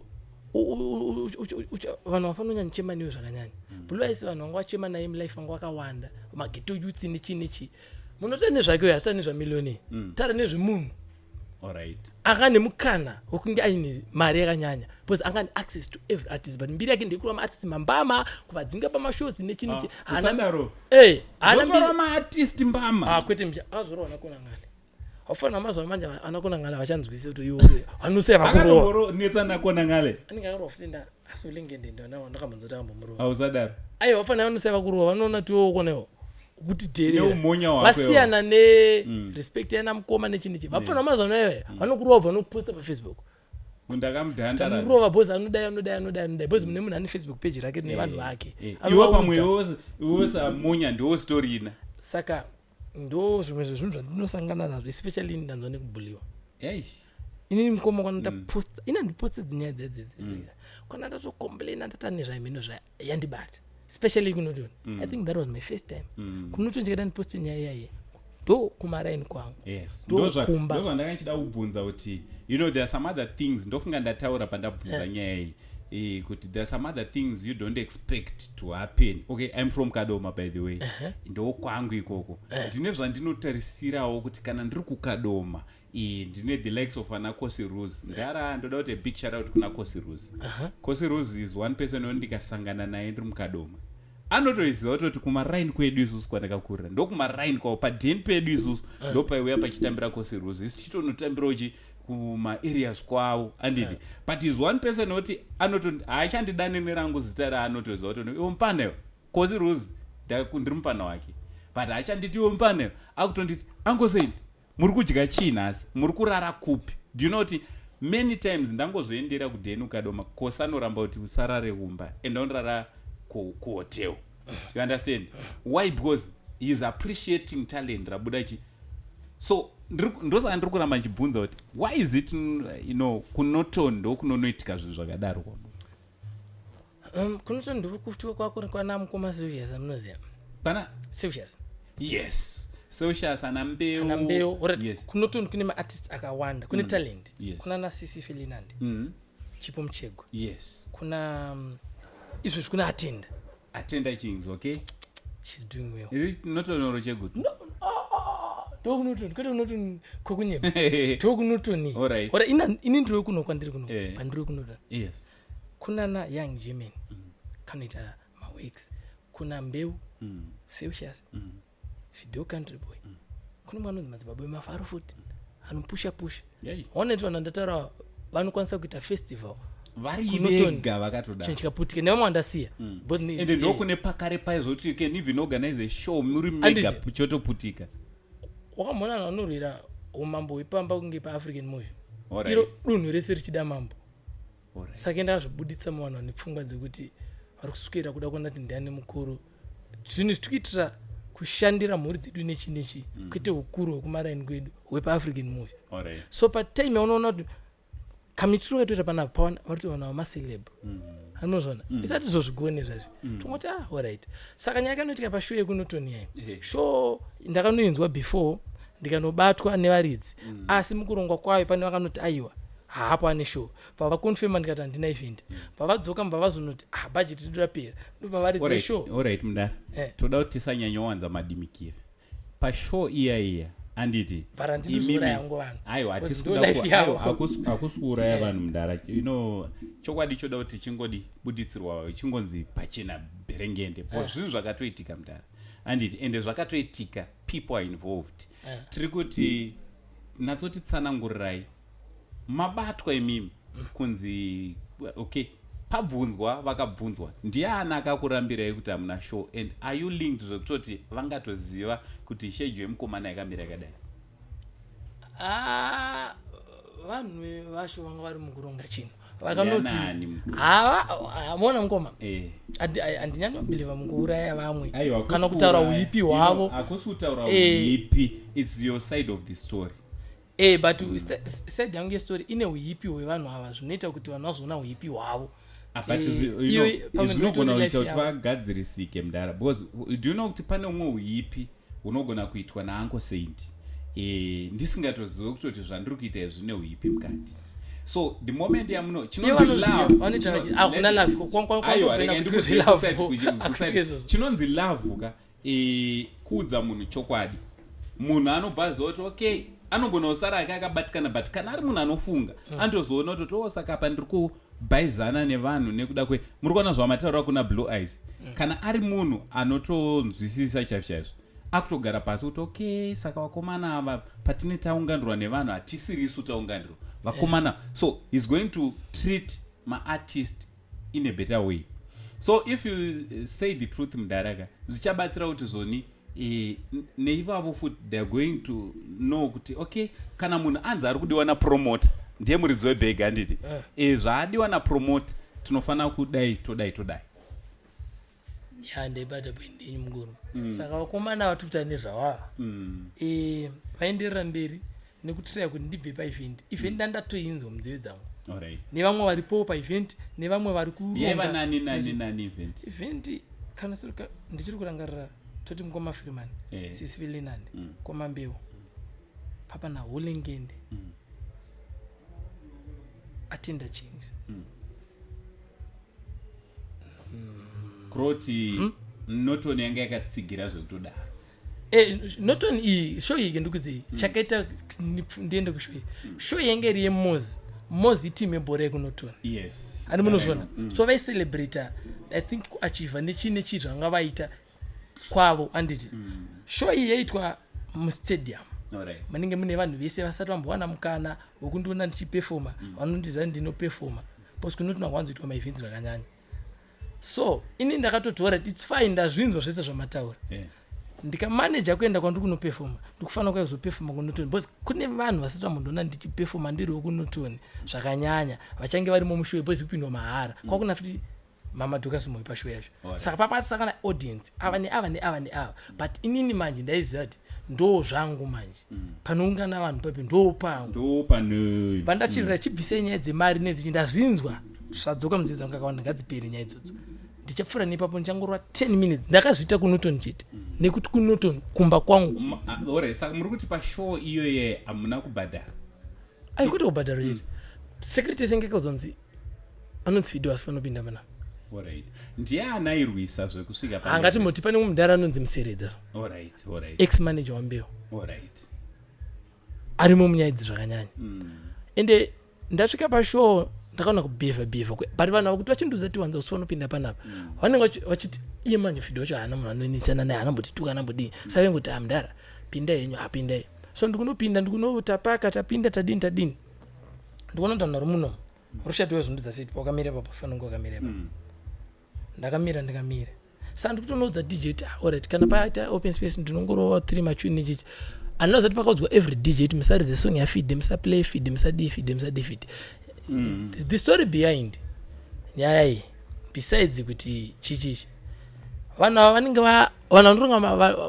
[SPEAKER 2] vanhu vafanira kunyanya newe zvakanyanya. Blue Ice vanhu vanga vachema naye mulife vanga vakawanda, maghetto youths nechii nechii. Munotaura nezvake uyo, asitari nezvamillionaire, taura nezvemunhu anga nemukana wekunge aine mari yakanyanya because anga ane access to every artist, but mbiri yake ndeyekuva maartist mambama, kuvadzinga pamashows nechii nechii.
[SPEAKER 1] Usadaro.
[SPEAKER 2] Haana mbiri.
[SPEAKER 1] Maartist mbama?
[SPEAKER 2] Ah, kwete, mcha akazorohwa naKonangale. Haufanira mazuva manje ana Konangale vachanzwisa kuti iwo vanoseva vakurova.
[SPEAKER 1] Netsa naKonangale.
[SPEAKER 2] Anenge akarova futi nda asi ulengende ndakambonzwa kuti akambomurova.
[SPEAKER 1] Ausadaro.
[SPEAKER 2] Aiwa, vafanira vanoseva kurova, vanoona tiwo konewo kuti dherera.
[SPEAKER 1] Neumonya wako.
[SPEAKER 2] Vasiyana nerespect yana mukoma nechii nechi. Vapfana mazuva ano iwayo vanokurova, vanoposta paFacebook.
[SPEAKER 1] Ndakamudhandara.
[SPEAKER 2] Tamurova because anodai, anodai, anodai, anodai, because mune munhu ane Facebook page rake nevanhu vake.
[SPEAKER 1] Iwe
[SPEAKER 2] Anovaudza.
[SPEAKER 1] Pamwe iwe samonya ndiwo story ina.
[SPEAKER 2] Saka ndo zvimwe zvezvinhu zvandinosangana nazvo, especially ndanzwa nekubhuliwa. Inini mukoma, kwana ndaposta, ina ndiposte dzinyaya dzedzedze, kwana ndatocomplaina, ndata nezvaimhino yandibata, especially kuNorton. I think that was my first time kuNorton ndikaita ndiposte nyaya yaye, ndo kumaraini kwangu. Ndokumba.
[SPEAKER 1] Ndozvandanga ndichida kubvunza kuti there are some other things, ndofunga ndataura pandabvunza nyaya iyi, kuti there are some other things you don't expect to happen. Okay, I'm from Kadoma, by the way. Ndokwangu ikoko. Ndine zvandinotarisirawo kuti kana ndiri kuKadoma, ndine the likes of ana Cosi Rose. Ndara ndoda kuti a big shout out kuna Cosi Rose. Cosi Rose is one person woni ndikasangana naye ndiri muKadoma anotoziva kutoti kumaraini kwedu isusu kwandakakurira, ndokumaraini kwavo padheni pedu isusu, ndopaiuya pachitambira Cosi Rose, isu tichitonotambirawo chi kumaareas kwavo, anditi? But is one person oti anoto haachandidani nerangu zita raanotoziva kuti iwe mupana iwe Cosi Rose, ndiri mupana wake, but haachanditi iwe mupana iwe, akutonditi angosei, muri kudya chii nhasi, muri kurara kupi? Do you know kuti many times ndangozoendera kudheni uKadoma, Kosi anoramba kuti usarare kumba, enda unorara kuhotel. You understand why? Because he is appreciating talent rabuda chi. So ndosaka ndiri kuramba ndichibvunza kuti why is it kuNorton ndokunonoitika zvinhu zvakadaro kwamo?
[SPEAKER 2] KuNorton ndiri kufutika kwako kwana mukoma Silvius, amunoziva.
[SPEAKER 1] Pana?
[SPEAKER 2] Silvius.
[SPEAKER 1] Yes, Socius, ana Mbeu.
[SPEAKER 2] Ana Mbeu. Alright. KuNorton kune maartist akawanda, kune talent. Kuna nasisi Felinand, Chipo Muchegwa, kuna izvozvi kuna Atenda.
[SPEAKER 1] Atenda Kings, okay.
[SPEAKER 2] She's doing well.
[SPEAKER 1] Is it Norton or Chegutu?
[SPEAKER 2] No, ah, ndokuNorton, kwete kuNorton kwekunyema, ndokuNorton.
[SPEAKER 1] Alright.
[SPEAKER 2] Ora ini ndiri kuno kwandiri kuno, pandiri kuNorton. Kuna na Young German. Kanoita maworks kuna Mbeu, Celsius, Video Country Boy. Kune mwana anonzi Madzibaba Emafaro futi, anopusha pusha. Waoneti vanhu vandataura vanokwanisa kuita festival
[SPEAKER 1] vari
[SPEAKER 2] kuNorton.
[SPEAKER 1] Vega vakatodaro.
[SPEAKER 2] Chinhu chikaputika nevamwe vandasiya. Because
[SPEAKER 1] Ende ndokune pakare paizvoti you can even organize a show muri mega,
[SPEAKER 2] Handiti.
[SPEAKER 1] chotoputika.
[SPEAKER 2] Wakamboona vanhu vanorwira umambo hwepamba kunge paAfrican movie, iro dunhu rese richida mambo. Saka ndakazvibuditsa muvanhu vane pfungwa dzekuti vari kuswera kuda kuona kuti ndiani mukuru. Zvinhu zvitikuitira kushandira mhuri dzedu nechi nechi, kwete ukuru hwekumaraini kwedu hwepaAfrican movie. So patime yaunoona kuti kamitiro katoita panapa, pawana vari kutowana vamaceleb, anozvona isati zozvigone zvazvi, tongoti, "Ah, alright." Saka nyaya yakanoitika pashow yekuNorton yayo, show ndakanoinzwa before ndikanobatwa nevaridzi, asi mukurongwa kwayo pane vakanoti, "Aiwa, haapo ane show." Pavaconfirma ndikati handina event. Pavadzoka mubva vazonoti, "Ah, budget redu rapera." Ndobva varidzi veshow.
[SPEAKER 1] Alright, mudara. Toda kuti tisanyanyowanza madimikira pashow iya iya, anditi?
[SPEAKER 2] But handidi kuzouraya hangu vanhu.
[SPEAKER 1] Aiwa,
[SPEAKER 2] Because
[SPEAKER 1] hatisi
[SPEAKER 2] ndo
[SPEAKER 1] kuda
[SPEAKER 2] life yavo.
[SPEAKER 1] aiwa, hakusi kuuraya vanhu, mudara. Chokwadi choda kuti chingodi buditsirwa, chingonzi pachena bherengende, because zvinhu zvakatoitika, mudara, anditi? Ende zvakatoitika, people are involved. Tiri kuti natsotitsanangurirai, mabatwa imimi kunzi, okay, pabvunzwa, vakabvunzwa, ndiani akakurambirai kuti hamuna show, and are you linked zvekutoti vangatoziva kuti schedule yemukomana yakamira yakadai?
[SPEAKER 2] Ah, vanhu vacho vanga vari mukuronga chinhu vakanoti
[SPEAKER 1] Ndianani mukuru?
[SPEAKER 2] Hava mona mukoma, handinyanyobelieva mukuuraya vamwe
[SPEAKER 1] Aiwa, hakusi
[SPEAKER 2] kana kutaura
[SPEAKER 1] kuuraya.
[SPEAKER 2] uipi hwavo.
[SPEAKER 1] Hakusi kutaura uipi, it's your side of the story.
[SPEAKER 2] But side yangu yestory ine uipi hwevanhu ava, zvinoita kuti vanhu vazoona uipi hwavo.
[SPEAKER 1] Ah, but
[SPEAKER 2] Iyo pamwe
[SPEAKER 1] zvinogona
[SPEAKER 2] ndoitori
[SPEAKER 1] kuita
[SPEAKER 2] life
[SPEAKER 1] kuti
[SPEAKER 2] yavo.
[SPEAKER 1] vagadzirisike, mudara, because do you know kuti pane umwe uipi hunogona kuitwa naUncle Saint, ndisingatozive kutoti zvandiri kuita izvi zvine uipi mukati? So the moment yamuno
[SPEAKER 2] Ivo
[SPEAKER 1] chinonzi
[SPEAKER 2] vanoziva,
[SPEAKER 1] love
[SPEAKER 2] vanoita ah, kuna love,
[SPEAKER 1] Aiwa,
[SPEAKER 2] kwandobvena
[SPEAKER 1] rega
[SPEAKER 2] kuti
[SPEAKER 1] ndikuzive
[SPEAKER 2] kuzve love,
[SPEAKER 1] kuside
[SPEAKER 2] akuti izvozvo.
[SPEAKER 1] Chinonzi love ka, kuudza munhu chokwadi. Munhu anobva aziva kuti okay, anogona kusara ake akabatikana, but kana ari munhu anofunga, anotozoona kuti, oh, saka apa ndiri kubhaizana nevanhu nekuda kwe muri kuona zvamataura kuna Blue Eyes. Kana ari munhu anotonzwisisa chaizvo chaizvo, akutogara pasi kuti, okay, saka vakomana ava patine taunganirwa nevanhu, hatisirisu taunganirwa vakomana. So he's going to treat maartist in a better way. So if you say the truth, mudaraka, zvichabatsira kuti zvoni neivavo futi they are going to know kuti, okay, kana munhu anzi ari kudiwa napromoter, ndiye muridzi webhegi, handiti? Zvaadiwa napromoter, tinofanira kudai, todai, todai.
[SPEAKER 2] Ya, ndaibata point yenyu mukuru. Saka vakomana vatiri kuita nezvavava, vaenderera mberi nekutiraya kuti ndibve paevent. Event ndandatoinzwa munzeve dzangu nevamwe varipowo paevent, nevamwe vari
[SPEAKER 1] Yaiva
[SPEAKER 2] kuronga.
[SPEAKER 1] nani nani nani event?
[SPEAKER 2] Event kana ndichiri kurangarira, toti mukoma Freeman, Sisi Velenand, mukoma Mbeu, papa naHulengende, Atenda Chings.
[SPEAKER 1] Kuroti Norton yanga yakatsigira zvekutodaro?
[SPEAKER 2] Norton iyi, show iyi ndikudzei, chakaita ndiende kushow iyi, show yanga iri yemoz. Moz iteam yebhora yekuNorton. Handi munozviona? So vaicelebrata, I think, kuachiever nechii nechii zvanga vaita kwavo, handiti? Show iyi yaitwa mustadium, manenge mune vanhu vese vasati vambowana mukana wekundiona ndichipefoma, vanondiziva ndinopefoma, because kuNorton hakuwanzoitwa maevents zvakanyanya. So ini ndakatoti, alright, it's fine, ndazvinzwa zvese zvamataura. Ndikamaneja kuenda kwandiri kunopefoma, ndikufanira kuya kuzopefoma kuNorton, because kune vanhu vasati vambondiona ndichipefoma ndiriwo kuNorton zvakanyanya, vachange varimo mushow, because kupindwa mahara. Kwakuna futi Mama Dorcas Moyo pashow yacho. Saka papasakana audience ava neava neava neava, but inini manje ndaiziva kuti ndo zvangu manje, panoungana vanhu papi ndo pangu.
[SPEAKER 1] Ndo pane.
[SPEAKER 2] Pandachirira, chibvisei nyaya dzemari nedzichi, ndazvinzwa zvadzoka munzeve dzangu kakawanda, ngadzipere nyaya idzodzo. Ndichapfuura nepapo, ndichangorova 10 minutes. Ndakazviita kuNorton chete nekuti kuNorton kumba kwangu.
[SPEAKER 1] Alright, saka muri kuti pashow iyoye hamuna kubhadhara?
[SPEAKER 2] Ai, kwete kubhadhara chete. Security yese ngekazonzi anonzi Fido asi fanopinda pana.
[SPEAKER 1] Alright, ndiani airwisa zvekusvika
[SPEAKER 2] Angati moti pane mudhara anonzi Museredza,
[SPEAKER 1] alright alright
[SPEAKER 2] ex manager waMbeu, arimo munyaya idzi zvakanyanya. Ende ndasvika pashow, Ndakaona kubhevha bhevha, but vanhu ava kuti vachindiudza kuti wanza usi vanopinda panapa, vanenge vachiti iye manje Fidhi wacho haana munhu anonesana naye, haanambotituka, anambodii. Saka vengoti, "Amudhara, pindai henyu, hapindai." So ndikunopinda, ndikunotapaka, tapinda, tadini tadini, ndikuona kuti vanhu vari munomu rushati wezvondudza sei wakamira ipapo, fanonge wakamira ipapo. Ndakamira, ndikamira. Saka ndikutonoudza DJ kuti, "Ah, alright, kana paita open space ndinongorova three machuni nechichi." Handina kuti pakaudzwa every DJ kuti musaridze song yaFidhi, musaplay Fidhi, musadii Fidhi, musadii Fidhi. The story behind nyaya iyi, besides kuti chichichi, vanhu ava vanenge vanhu vanoronga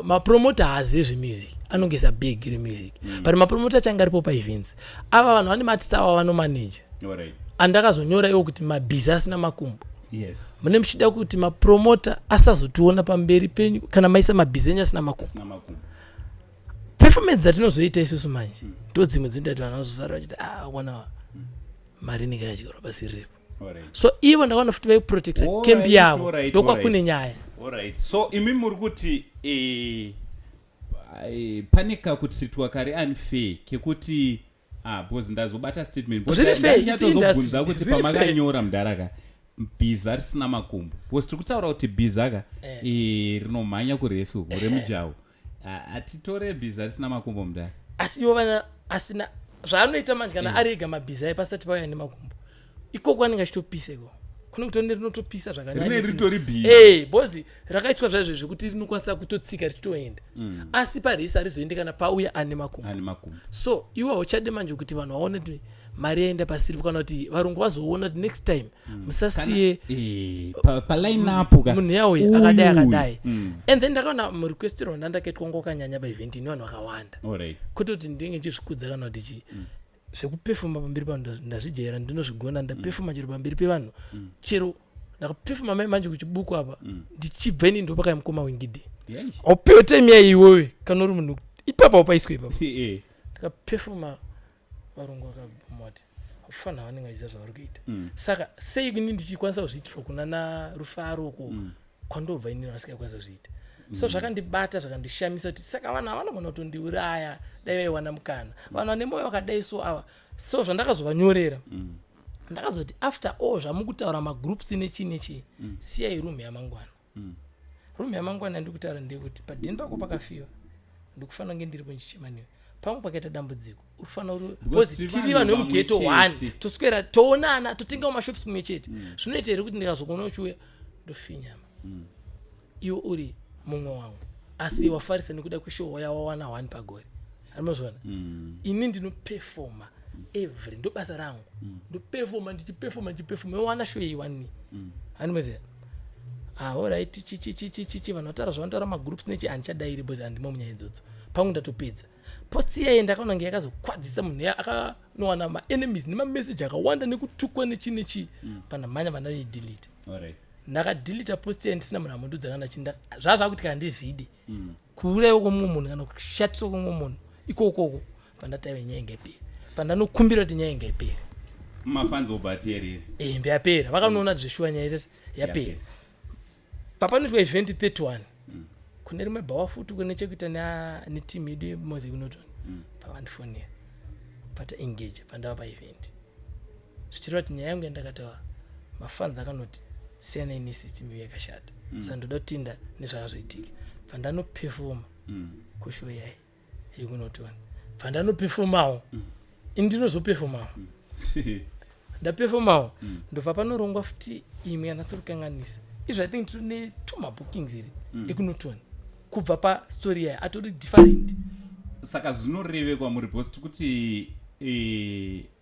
[SPEAKER 2] mapromota haazivi zvemusic, anongesa big remusic, but mapromota achange aripo paevents ava, vanhu vane maartist ava vanomaneja. Andakazonyora iwo kuti mabhizi asina makumbo. Mune muchida kuti mapromota asazotiona pamberi penyu kana maisa mabhizi enyu asina makumbo.
[SPEAKER 1] Asina makumbo.
[SPEAKER 2] Performance dzatinozoita isusu manje ndo dzimwe dzinoita kuti vanhu vanozosara vachiti, "Ah, wana mari inenge yadyarwa pasiri repo." So ivo ndakaona futi vaiprotecta camp yavo. Ndokwakune nyaya.
[SPEAKER 1] Alright, so imi muri kuti pane kakutreatwa kari unfair kekuti, ah, because ndazobata statement.
[SPEAKER 2] Zviri fair, it's
[SPEAKER 1] Ndichatozobvunza
[SPEAKER 2] industry.
[SPEAKER 1] kuti
[SPEAKER 2] Zviri fair.
[SPEAKER 1] pamakanyora mudaraka bhiza risina makumbo, because tiri kutaura kuti bhiza ka rinomhanya kuresu uku remujaho. Ah, hatitore bhiza risina makumbo, mudara.
[SPEAKER 2] Asi ivo vana asina zvaanoita manje kana ari ega mabhiza ai pasati pauya nemakumbo, ikoko anenge achitopisa, iko kune kuti rinotopisa zvakanyanya.
[SPEAKER 1] Rine ritori bhiza.
[SPEAKER 2] Bhozi rakaiswa zvaizvo zvekuti rinokwanisa kutotsika richitoenda, asi parisi harizoendi kana pauya ane makumbo.
[SPEAKER 1] Ane makumbo.
[SPEAKER 2] So iwe hauchade manje kuti vanhu vaone kuti mari yaenda pasiripo, kana kuti varungu vazoona kuti next time musasiye
[SPEAKER 1] Paline up ka
[SPEAKER 2] munhu yauya
[SPEAKER 1] uyu,
[SPEAKER 2] akadai
[SPEAKER 1] uyu.
[SPEAKER 2] akadai. And then ndakaona murequest rwanda ndakaitwa ngwakanyanya paevent ine vanhu vakawanda, kwete kuti ndinge ndichizvikudza kana kuti chii. Zvekupefoma pamberi pavanhu ndazvijaira, ndinozvigona. Ndapefoma chero pamberi pevanhu, chero ndakapefoma mai manje kuchibuku apa ndichibva ini ndopakaya mukoma Wingidi. Haupiwe time yai iwewe kana uri munhu ipapa upaiswe ipapa. Ndakapefoma, varungu vakabvuma kuti vafanira vanenge vachiziva zvavari kuita. Saka sei ini ndichikwanisa kuzviitirwa kuna naRufaro uko kwandobva, inini vasingakwanisa kuzviita? So zvakandibata, zvakandishamisa kuti saka vanhu ava vanogona kutondiuraya dai vaiwana mukana, vanhu vane mwoyo wakadai. So ava, so zvandakazovanyorera, ndakazoti after all zvamukutaura magroups nechii nechii, siyai room yamangwana. Room yamangwana yandiri kutaura ndeyekuti padheni pako pakafiwa, ndikufanira kunge ndiripo ndichichema newe. Pangu pakaita dambudziko, uri kufanira
[SPEAKER 1] Because
[SPEAKER 2] because
[SPEAKER 1] tiri
[SPEAKER 2] tiri
[SPEAKER 1] vanhu
[SPEAKER 2] vanhu vemugeto
[SPEAKER 1] vamwe
[SPEAKER 2] one,
[SPEAKER 1] chete.
[SPEAKER 2] toswera toonana, totengawo mashops kumwe chete. Zvinoita here kuti ndikazokuona uchiuya ndofinyama, iwe uri mumwe wangu, asi wafarisa nekuda kweshow yawawana one pagore? Arimozviona, ini ndinopefoma every, ndo basa rangu. Ndopefoma, ndichipefoma, ndichipefoma, iwana show iyi one, hanimoziva. Ah, alright, chichichichichichi, vanhu vataura zvavanotaura magroups nechi, handichadairi because handimo munyaya idzodzo. Pangu ndatopedza. Post iyayi ndakaona kunge yakazokwadzisa munhu akanowana maenemies nemameseji akawanda nekutukwa nechi nechi. Pandamhanya vandanoidelete. Ndakadelita post iyayi ndisina munhu amundudza kana chii. Zvaa zvakuti kana ndizvide kuurayiwa kwemumwe munhu kana kushatiswa kwemumwe munhu ikokoko, pandataive nyaya ingaiperi, pandanokumbira kuti nyaya ingaiperi.
[SPEAKER 1] Mafans obva atierere.
[SPEAKER 2] Imbe yapera, vakanoona kuti zveshuwa nyaya yese yapera. Papanoitwa event 31 kune rimwe bhawa futi kune chekuita netimu yedu yeMozi kuNorton, pavandifonera, pataengage, pandava paevent, zvichireva kuti nyaya yangu yandakataura, mafans akanoti siyanai nesystem iyo yakashata. Saka ndoda kutinda nezvakazoitika pandanopefoma kushow yai yekuNorton, pandanopefomawo, ini ndinozopefomawo, ndapefomawo, ndobva panorongwa futi imwe yanasiri kukanganisa izvo. I think tine two mabookings iri ekuNorton kubva pastori yayo atori different.
[SPEAKER 1] Saka zvinoreve kwamuri, because tikuti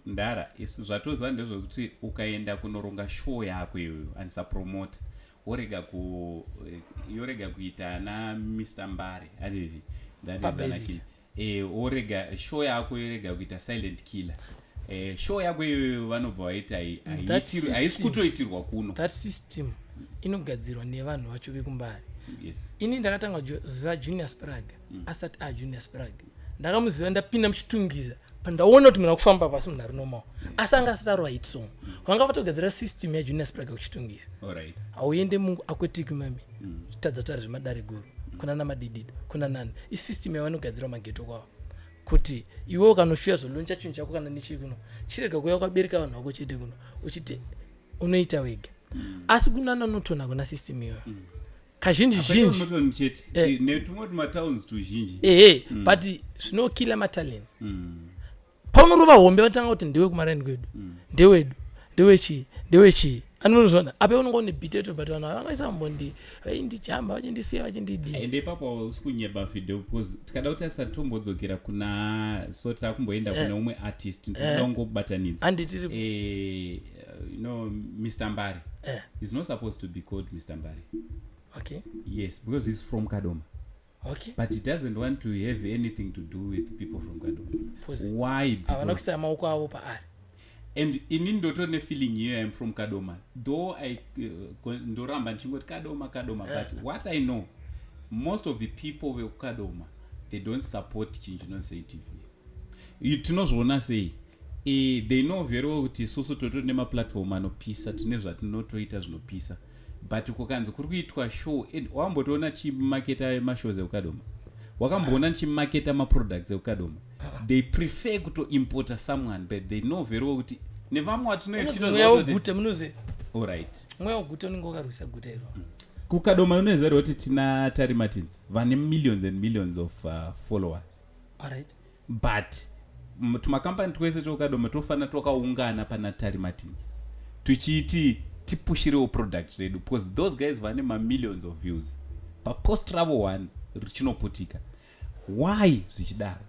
[SPEAKER 1] ndara isu zvatoziva ndezvekuti ukaenda kunoronga show yako iyoyo andisapromota, worega ku yorega kuita ana Mr Mbare, adidi that is
[SPEAKER 2] Pabasic.
[SPEAKER 1] Worega show yako yorega kuita silent killer, show yako iyoyo vanobva vaita
[SPEAKER 2] That
[SPEAKER 1] haisi
[SPEAKER 2] system.
[SPEAKER 1] kutoitirwa kuno.
[SPEAKER 2] That system inogadzirwa nevanhu vacho vekumbari. Ini ndakatanga ziva Junior Sprag asati aJunior Sprag. Ndakamuziva ndapinda muchitungiza, pandaona kuti munhu akufamba pasi, munhu ari normal, asi anga asati arova hit song. Vanga vatogadzira system yaJunior Sprag kuchitungisa. Hauende muaquatic mami, tadza taura zvemadare guru kuna naMadidido, kuna nani, isystem yavanogadzira mageto kwavo. Kuti iwe ukanoshuya zoloncha chinhu chako kana nechii kuno, chirega kuuya wakabereka vanhu vako chete kuno uchiti unoita wega. Asi kunana Norton hakuna system iyoyo. Kazhinji zhinji
[SPEAKER 1] Norton chete, netumwe tumatowns tuzhinji.
[SPEAKER 2] Ehe, but zvinokila matalents. Paunorova hombe, vatanga kuti ndewe kumaraini kwedu, ndewedu, ndewechii, ndewechii. Anonozvona apa unonga une biteto, but vanhu vangaisa mbondi vaindijamba, vachindisiya, vachindidii.
[SPEAKER 1] Ende ipapo usi kunyeba video, because tikada kutarisa, tombodzokera kuna, so takumboenda kune umwe artist, ndinoda kungobatanidza.
[SPEAKER 2] Handitiri.
[SPEAKER 1] Mr Mbare is not supposed to be called Mr Mbare. Yes, because he's from Kadoma, but he doesn't want to have anything to do with people from Kadoma.
[SPEAKER 2] Pause.
[SPEAKER 1] Why?
[SPEAKER 2] Havana
[SPEAKER 1] Because
[SPEAKER 2] kuisa maoko avo paari.
[SPEAKER 1] And inini ndotone feeling iyo, I'm from Kadoma though, I ndoramba ndichingoti Kadoma, Kadoma, but what I know, most of the people vekukadoma, they don't support chinhu chinonzi TV. Tinozviona sei? They know very well kuti isusu totori nemaplatform anopisa, tine zvatinotoita zvinopisa, but kukanzi kuri kuitwa show and wambotoona chimaketa mashows ekukadoma, wakamboona ndichimaketa maproducts ekukadoma? They prefer kutoimporta someone, but they know very well kuti nevamwe
[SPEAKER 2] watinoita. Mweya weguta munoziva?
[SPEAKER 1] Alright.
[SPEAKER 2] Mweya weguta unenge wakarwisa guta iro.
[SPEAKER 1] Kukadoma unoziva kuti tina Tari Martins vane millions and millions of followers. But tumakampani twese twekukadoma tofanira twakaungana pana Tari Martins tuchiiti tipushirewo product redu, because those guys vane mamillions of views papost ravo one richinoputika. Why zvichidaro?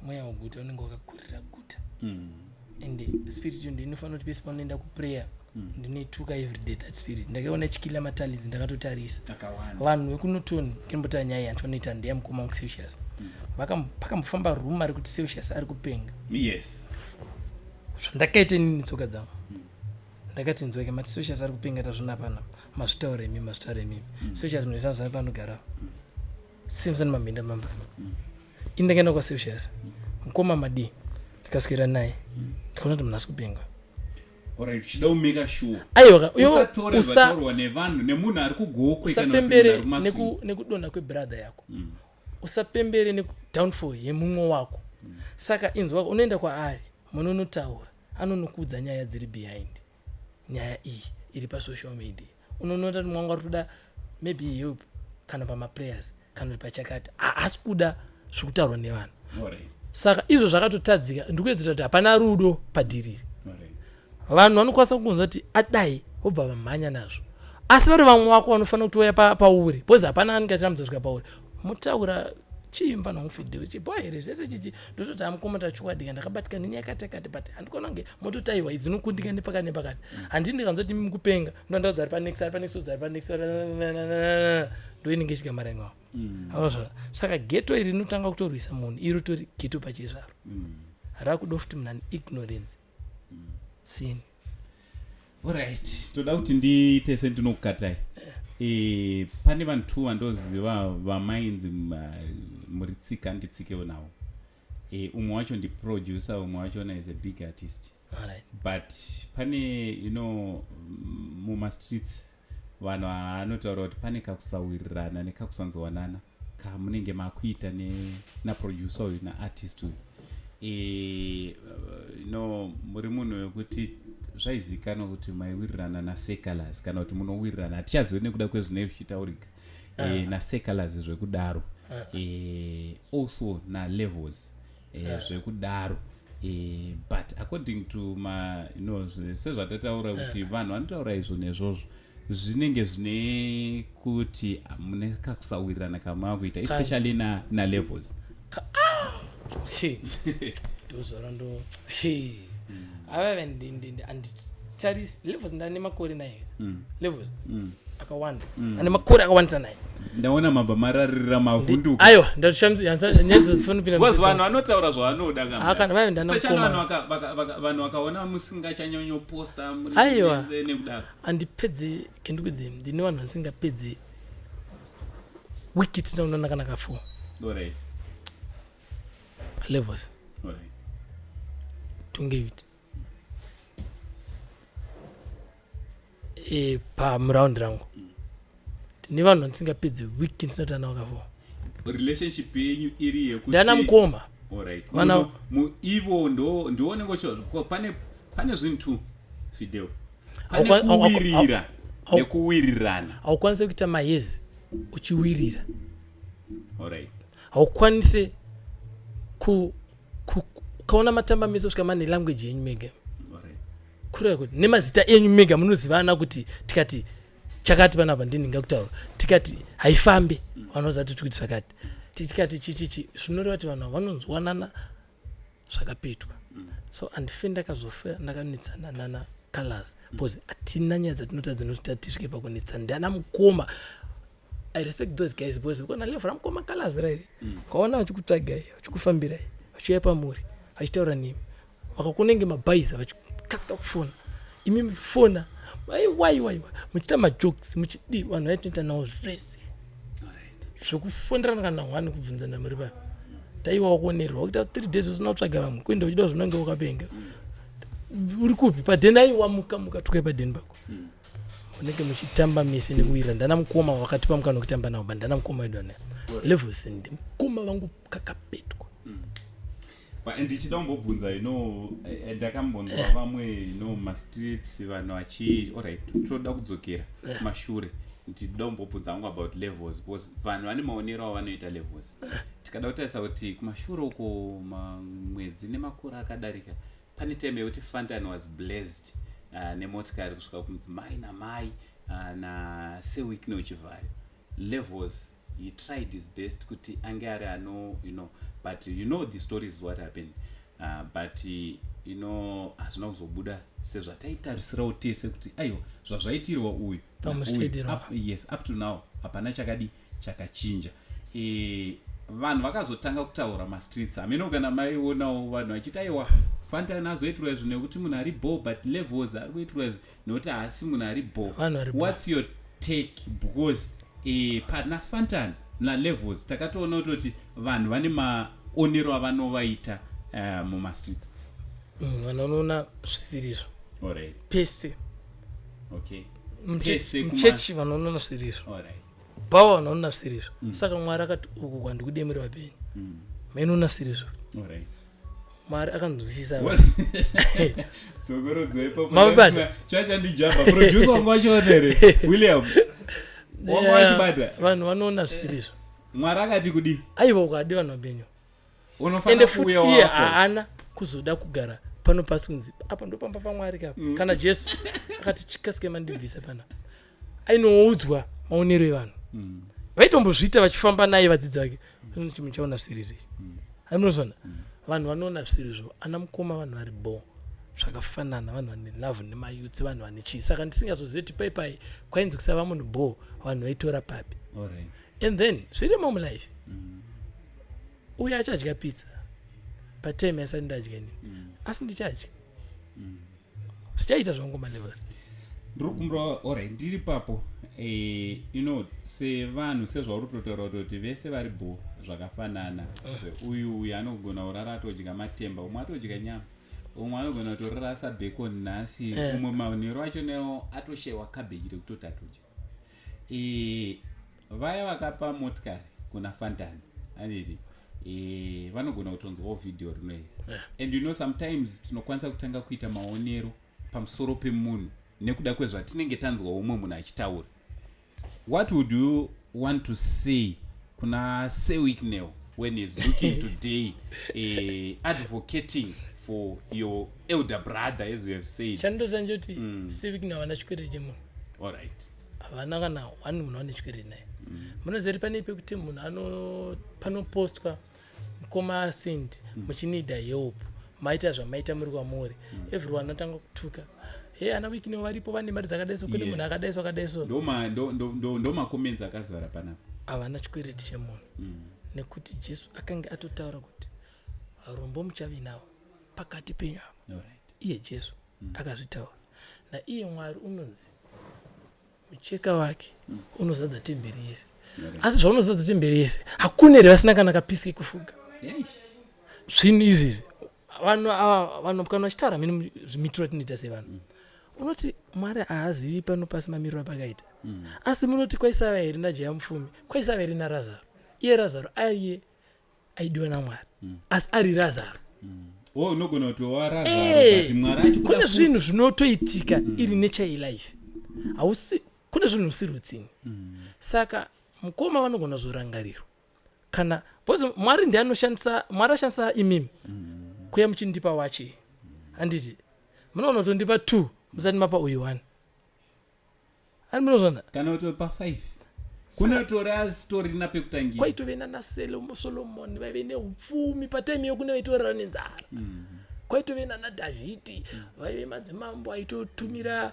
[SPEAKER 2] Mweya weguta unenge wakakurira guta. And spirit iyo ndinofanira kuti pese paunoenda kuprayer, ndinoituka everyday that spirit. Ndakaona chikila matalents, ndakatotarisa.
[SPEAKER 1] Akawanda.
[SPEAKER 2] Vanhu vekuNorton, kimbota nyaya yandinoita ndeyamukoma wangu Celsius. Pakambofamba rumour rekuti Celsius ari kupenga. Zvandakaita inini, tsoka dzangu, ndakati, "Nzweke, mati Celsius ari kupenga, tazvona pana mazvitaura imimi, mazvitaura imimi." Celsius munoisanzana paanogara Simpson Mamhinda mamba. Ini ndakaenda kwaCelsius, "Mukoma, madii?" Ndikaswera naye, ndikaona kuti munhu asi kupenga.
[SPEAKER 1] Alright, uchida kumeka sure
[SPEAKER 2] Aiwa,
[SPEAKER 1] usatore zvataurwa nevanhu, nemunhu ari kuGokwe kana kuti munhu
[SPEAKER 2] usapembere
[SPEAKER 1] ari kuMasvingo.
[SPEAKER 2] Nekudonha kwebrother yako. Usapembere nekudownfall yemumwe wako. Saka inzwa, unoenda kwaari, munonotaura, anonokuudza nyaya dziri behind nyaya iyi iri pasocial media. Unonoita kuti mwangu ari kutoda maybe help, kana pamaprayers, kana kuti pachakati, haasi kuda zviri kutaurwa nevanhu. Saka izvo zvakatotadzika. Ndikuedzera kuti hapana rudo padhiriri. Vanhu vanokwanisa kunzwa kuti adai, vobva vamhanya nazvo, asi vari vamwe vako vanofanira kutouya pauri, because hapana anenge achirambidza kusvika pauri. Motaura, "Chii mufana wangu Fidel, chibo here zvese chichi?" Ndototi, "Amukoma, tachokwadi, ndakabatika nenyaya yakati yakati, but handikona kunge." Mototaiwa, idzi dzinokundika nepakati nepakati. Handii ndikanzwa kuti imi mukupenga, ndondaudza ari panext, ari panext, ari panext, ndo inenge ichika maraini wavo. Azvona. Saka ghetto iri rinotanga kutorwisa munhu, iro tori ghetto pachezvaro. Rakuda futi munhu ane ignorance sini.
[SPEAKER 1] Alright, toda kuti ndiite sendinokukatai. Pane vanhu two vandoziva vamainzi muri tsika nditsikewo navo. Umwe wacho ndiproducer, umwe wachona is a big artist. But pane mumastreets vanhu anotaura kuti pane kakusawirirana nekakusanzowanana kamunenge makuita naproducer uyu naartist uyu. Muri munhu wekuti zvaizikanwa kuti maiwirirana naSecalas, kana kuti munowirirana, hatichazivi nekuda kwezvinenge zvichitaurika, naSecalas zvekudaro, also naLevels, zvekudaro. But according to ma sezvatataura kuti vanhu vanotaura izvo nezvozvo, zvinenge zvine kuti mune kakusawirirana kamakuita, especially naLevels.
[SPEAKER 2] Ndozora ndo avave handitarisi Levels. Ndane makore naye. Levels akawanda, ane makore akawandisa naye.
[SPEAKER 1] Ndaona mabva mararirira, mavhunduka.
[SPEAKER 2] Aiwa, ndatoshamisa nyedzo dzifanopinda.
[SPEAKER 1] Because vanhu vanotaura zvavanoda.
[SPEAKER 2] Ah, kana vaive ndana
[SPEAKER 1] Especially
[SPEAKER 2] mukoma.
[SPEAKER 1] Vanhu vakaona musingachanyanyoposta muri
[SPEAKER 2] Aiwa.
[SPEAKER 1] nekudaro.
[SPEAKER 2] Handipedze kendikudze, ndine vanhu vandisingapedze wiki tisina kuonana kana ka4. Levels, Tungeuti, pamuraundi rangu tine vanhu vandisingapedze wiki ndisina kutana navo ka4.
[SPEAKER 1] Relationship yenyu iri yekuti
[SPEAKER 2] Ndana mukoma.
[SPEAKER 1] Alright. Vana- Ivo ndo ndione ngocho pane pane zvinhu two, Fidel. Pane kuwirira nekuwirirana.
[SPEAKER 2] Haukwanisi kuita mahezi uchiwirira. Alright. Haukwanisi ukaona matamba mese kusvika mane language yenyu mega. Alright. Kureva kuti nemazita enyu mega munozivana kuti tikati chakati panapa ndini ngakutaura, tikati haifambe vanoziva kuti tikuti zvakati, tikati chichichi, zvinoreva kuti vanhu vanonzwanana zvakapetwa. So handife ndakazofa ndakanetsana nana Colors because hatina nyaya dzatinoita dzinoti tisvike pakunetsana. Ndiana mukoma. I respect those guys because ukona level ramukoma Colors rairi, ukaona vachikutsvagai, vachikufambirai, vachiuya pamuri, vachitaura nemi, vakakunenge mabhaisa, vachikasika kufona, imi muchifona, aiwaiwaiwa, muchiita majokes, muchidii, vanhu vaitoita navo zvese. Zvekufonderana kana one kubvunzana muri papi, taiwa wakuonerwa wakuita 3 days usina kutsvaga vamwe, kuenda uchida zvinonge wakapenga, uri kupi padheni, aiwa muka muka tukai padheni pako, munenge muchitamba mese nekuwirira. Ndana mukoma wakatipa mukana wekutamba navo, but ndana mukoma wedu anaya Levels ndimukoma vangu kakapetwa.
[SPEAKER 1] But ndichida kumbobvunza, ndakambonzwa vamwe mumastreets vanhu vachi, alright, toda kudzokera kumashure. Ndinoda kumbobvunza hangu about Levels because vanhu vane maonero avanoita Levels. Tikada kutarisa kuti kumashure uko, mamwedzi nemakore akadarika, pane time yekuti Fantan was blessed nemotikari kusvika kumudzimai namai naSir Wicknell Chivayo. Levels, he tried his best kuti ange ari ano, but you know the story is what happened, but hazvina kuzobuda sezvataitarisirawo tese kuti aiwa, zvazvaitirwa uyu
[SPEAKER 2] Pamwe nauyu. Zvichaitirwa.
[SPEAKER 1] Yes, up to now hapana chakadi chakachinja. Vanhu vakazotanga kutaura mastreets, hameno kana maionawo vanhu vachiti aiwa, Fantan azoitirwa izvi nekuti munhu ari bo, but Levels ari kuitirwa izvi nekuti haasi munhu ari bo.
[SPEAKER 2] Vanhu vari bo.
[SPEAKER 1] What's your take? Because pana Fantan naLevels takatoona kutoti vanhu vane maonero avanovaita mumastreets.
[SPEAKER 2] Vanhu vanoona zvisirizvo. Pese.
[SPEAKER 1] Pese
[SPEAKER 2] Muchechi vanhu vanoona zvisirizvo. Bhawa vanhu vanoona zvisirizvo. Saka Mwari akati uku kwandikudemuri vapenyu, mainoona zvisirizvo. Mwari akanzwisisa.
[SPEAKER 1] Dzokorodzo ipapo.
[SPEAKER 2] Mabata.
[SPEAKER 1] Chachandijamba producer wangu wachiona here, William wanga wachibata.
[SPEAKER 2] Vanhu vanoona zvisirizvo.
[SPEAKER 1] Mwari akati kudii?
[SPEAKER 2] Aiwa, ukadi vanhu vapenyu.
[SPEAKER 1] Unofanira
[SPEAKER 2] Ende futi
[SPEAKER 1] kuuya
[SPEAKER 2] iye
[SPEAKER 1] wafa.
[SPEAKER 2] Haana kuzoda kugara pano pasi kunzi apa ndopamba paMwari kapa. Kana Jesu akati chikasike mandibvisa pana, ainoudzwa maonero evanhu. Vaitombozviita vachifamba naye vadzidzi vake, chimuchaona zvisiriri, aimunozvona vanhu vanoona zvisirizvo. Ana mukoma vanhu vari bo zvakafanana, vanhu vane love nemayouths, vanhu vane chii. Saka ndisingazozivi kuti pai pai kwainzi kusava munhu bo, vanhu vaitora papi? And then zvirimo mulife, uyo achadya pizza patime yasati ndadya inini, asi ndichadya, zvichaita zvangu malevels.
[SPEAKER 1] Ndiri kukumbira, alright, ndiri papo. Sevanhu, sezvauri kutotaura kutoti vese vari bo zvakafanana. Uyu uyu anogona kurara atodya matemba, umwe atodya nyama, umwe anogona kutorarasa bacon nhasi. Umwe manheru acho nawo atoshayiwa cabbage rekutoti atodya. Vaya vakapa motikari kuna Fantan, anditi vanogona kutonzwawo vhidhiyo rino iri. And sometimes tinokwanisa kutanga kuita maonero pamusoro pemunhu nekuda kwezvatinenge tanzwa umwe munhu achitaura. What would you want to say kuna Sir Wicknell when he's looking today, advocating for your elder brother, as you have said?
[SPEAKER 2] Chandoziva ndechekuti Sir Wicknell havana chikwereti chemunhu. Havana kana one munhu ane chikwereti naye. Munoziva kuti pane pekuti munhu ano panopostwa mukoma Send muchinida help, maita zvamaita muri kwamuri, everyone atanga kutuka, he, ana Wicknell varipo, vane mari dzakadai so, kune munhu akadai so, akadai so.
[SPEAKER 1] Ndo macomments akazara panapa.
[SPEAKER 2] Havana chikwereti chemunhu nekuti Jesu akanga atotaura kuti varombo muchave navo pakati penyu apa. Iye Jesu akazvitaura naiye Mwari unonzi mucheka wake unozadza temberi yese. Asi zvaunozadza temberi yese, hakuna here vasina kana kapisi kekufuga? Zvinhu izvizvi, vanhu ava, vanhu kana vachitaura mene zvimitiro atinoita sevanhu, unoti Mwari haazivi pano pasi mamiriro apakaita. Asi munoti kwaisava here naJaya mupfumi, kwaisava here naRazaro? Iye Razaro aiye aidiwa naMwari. Asi ari Razaro.
[SPEAKER 1] Oh, unogona kuti warazaro, but Mwari achikuda.
[SPEAKER 2] Kune zvinhu zvinotoitika iri nature yelife. Hausi, kune zvinhu zvisiri utsinye. Saka mukoma vanogona kuzorangarirwa kana, because Mwari ndiye anoshandisa. Mwari ashandisa imimi kuya muchindipa wachi, handiti? Munoona kutondipa two musati mapa uyu one, ani munozvona?
[SPEAKER 1] Kana kuti pa5 kunotori asitorina pekutangira.
[SPEAKER 2] Kwaitove nana Solomoni vaive neupfumi patime iyo, kune vaitorara nenzara. Kwaitove nana Dhavhidhi vaive madzimambo aitotumira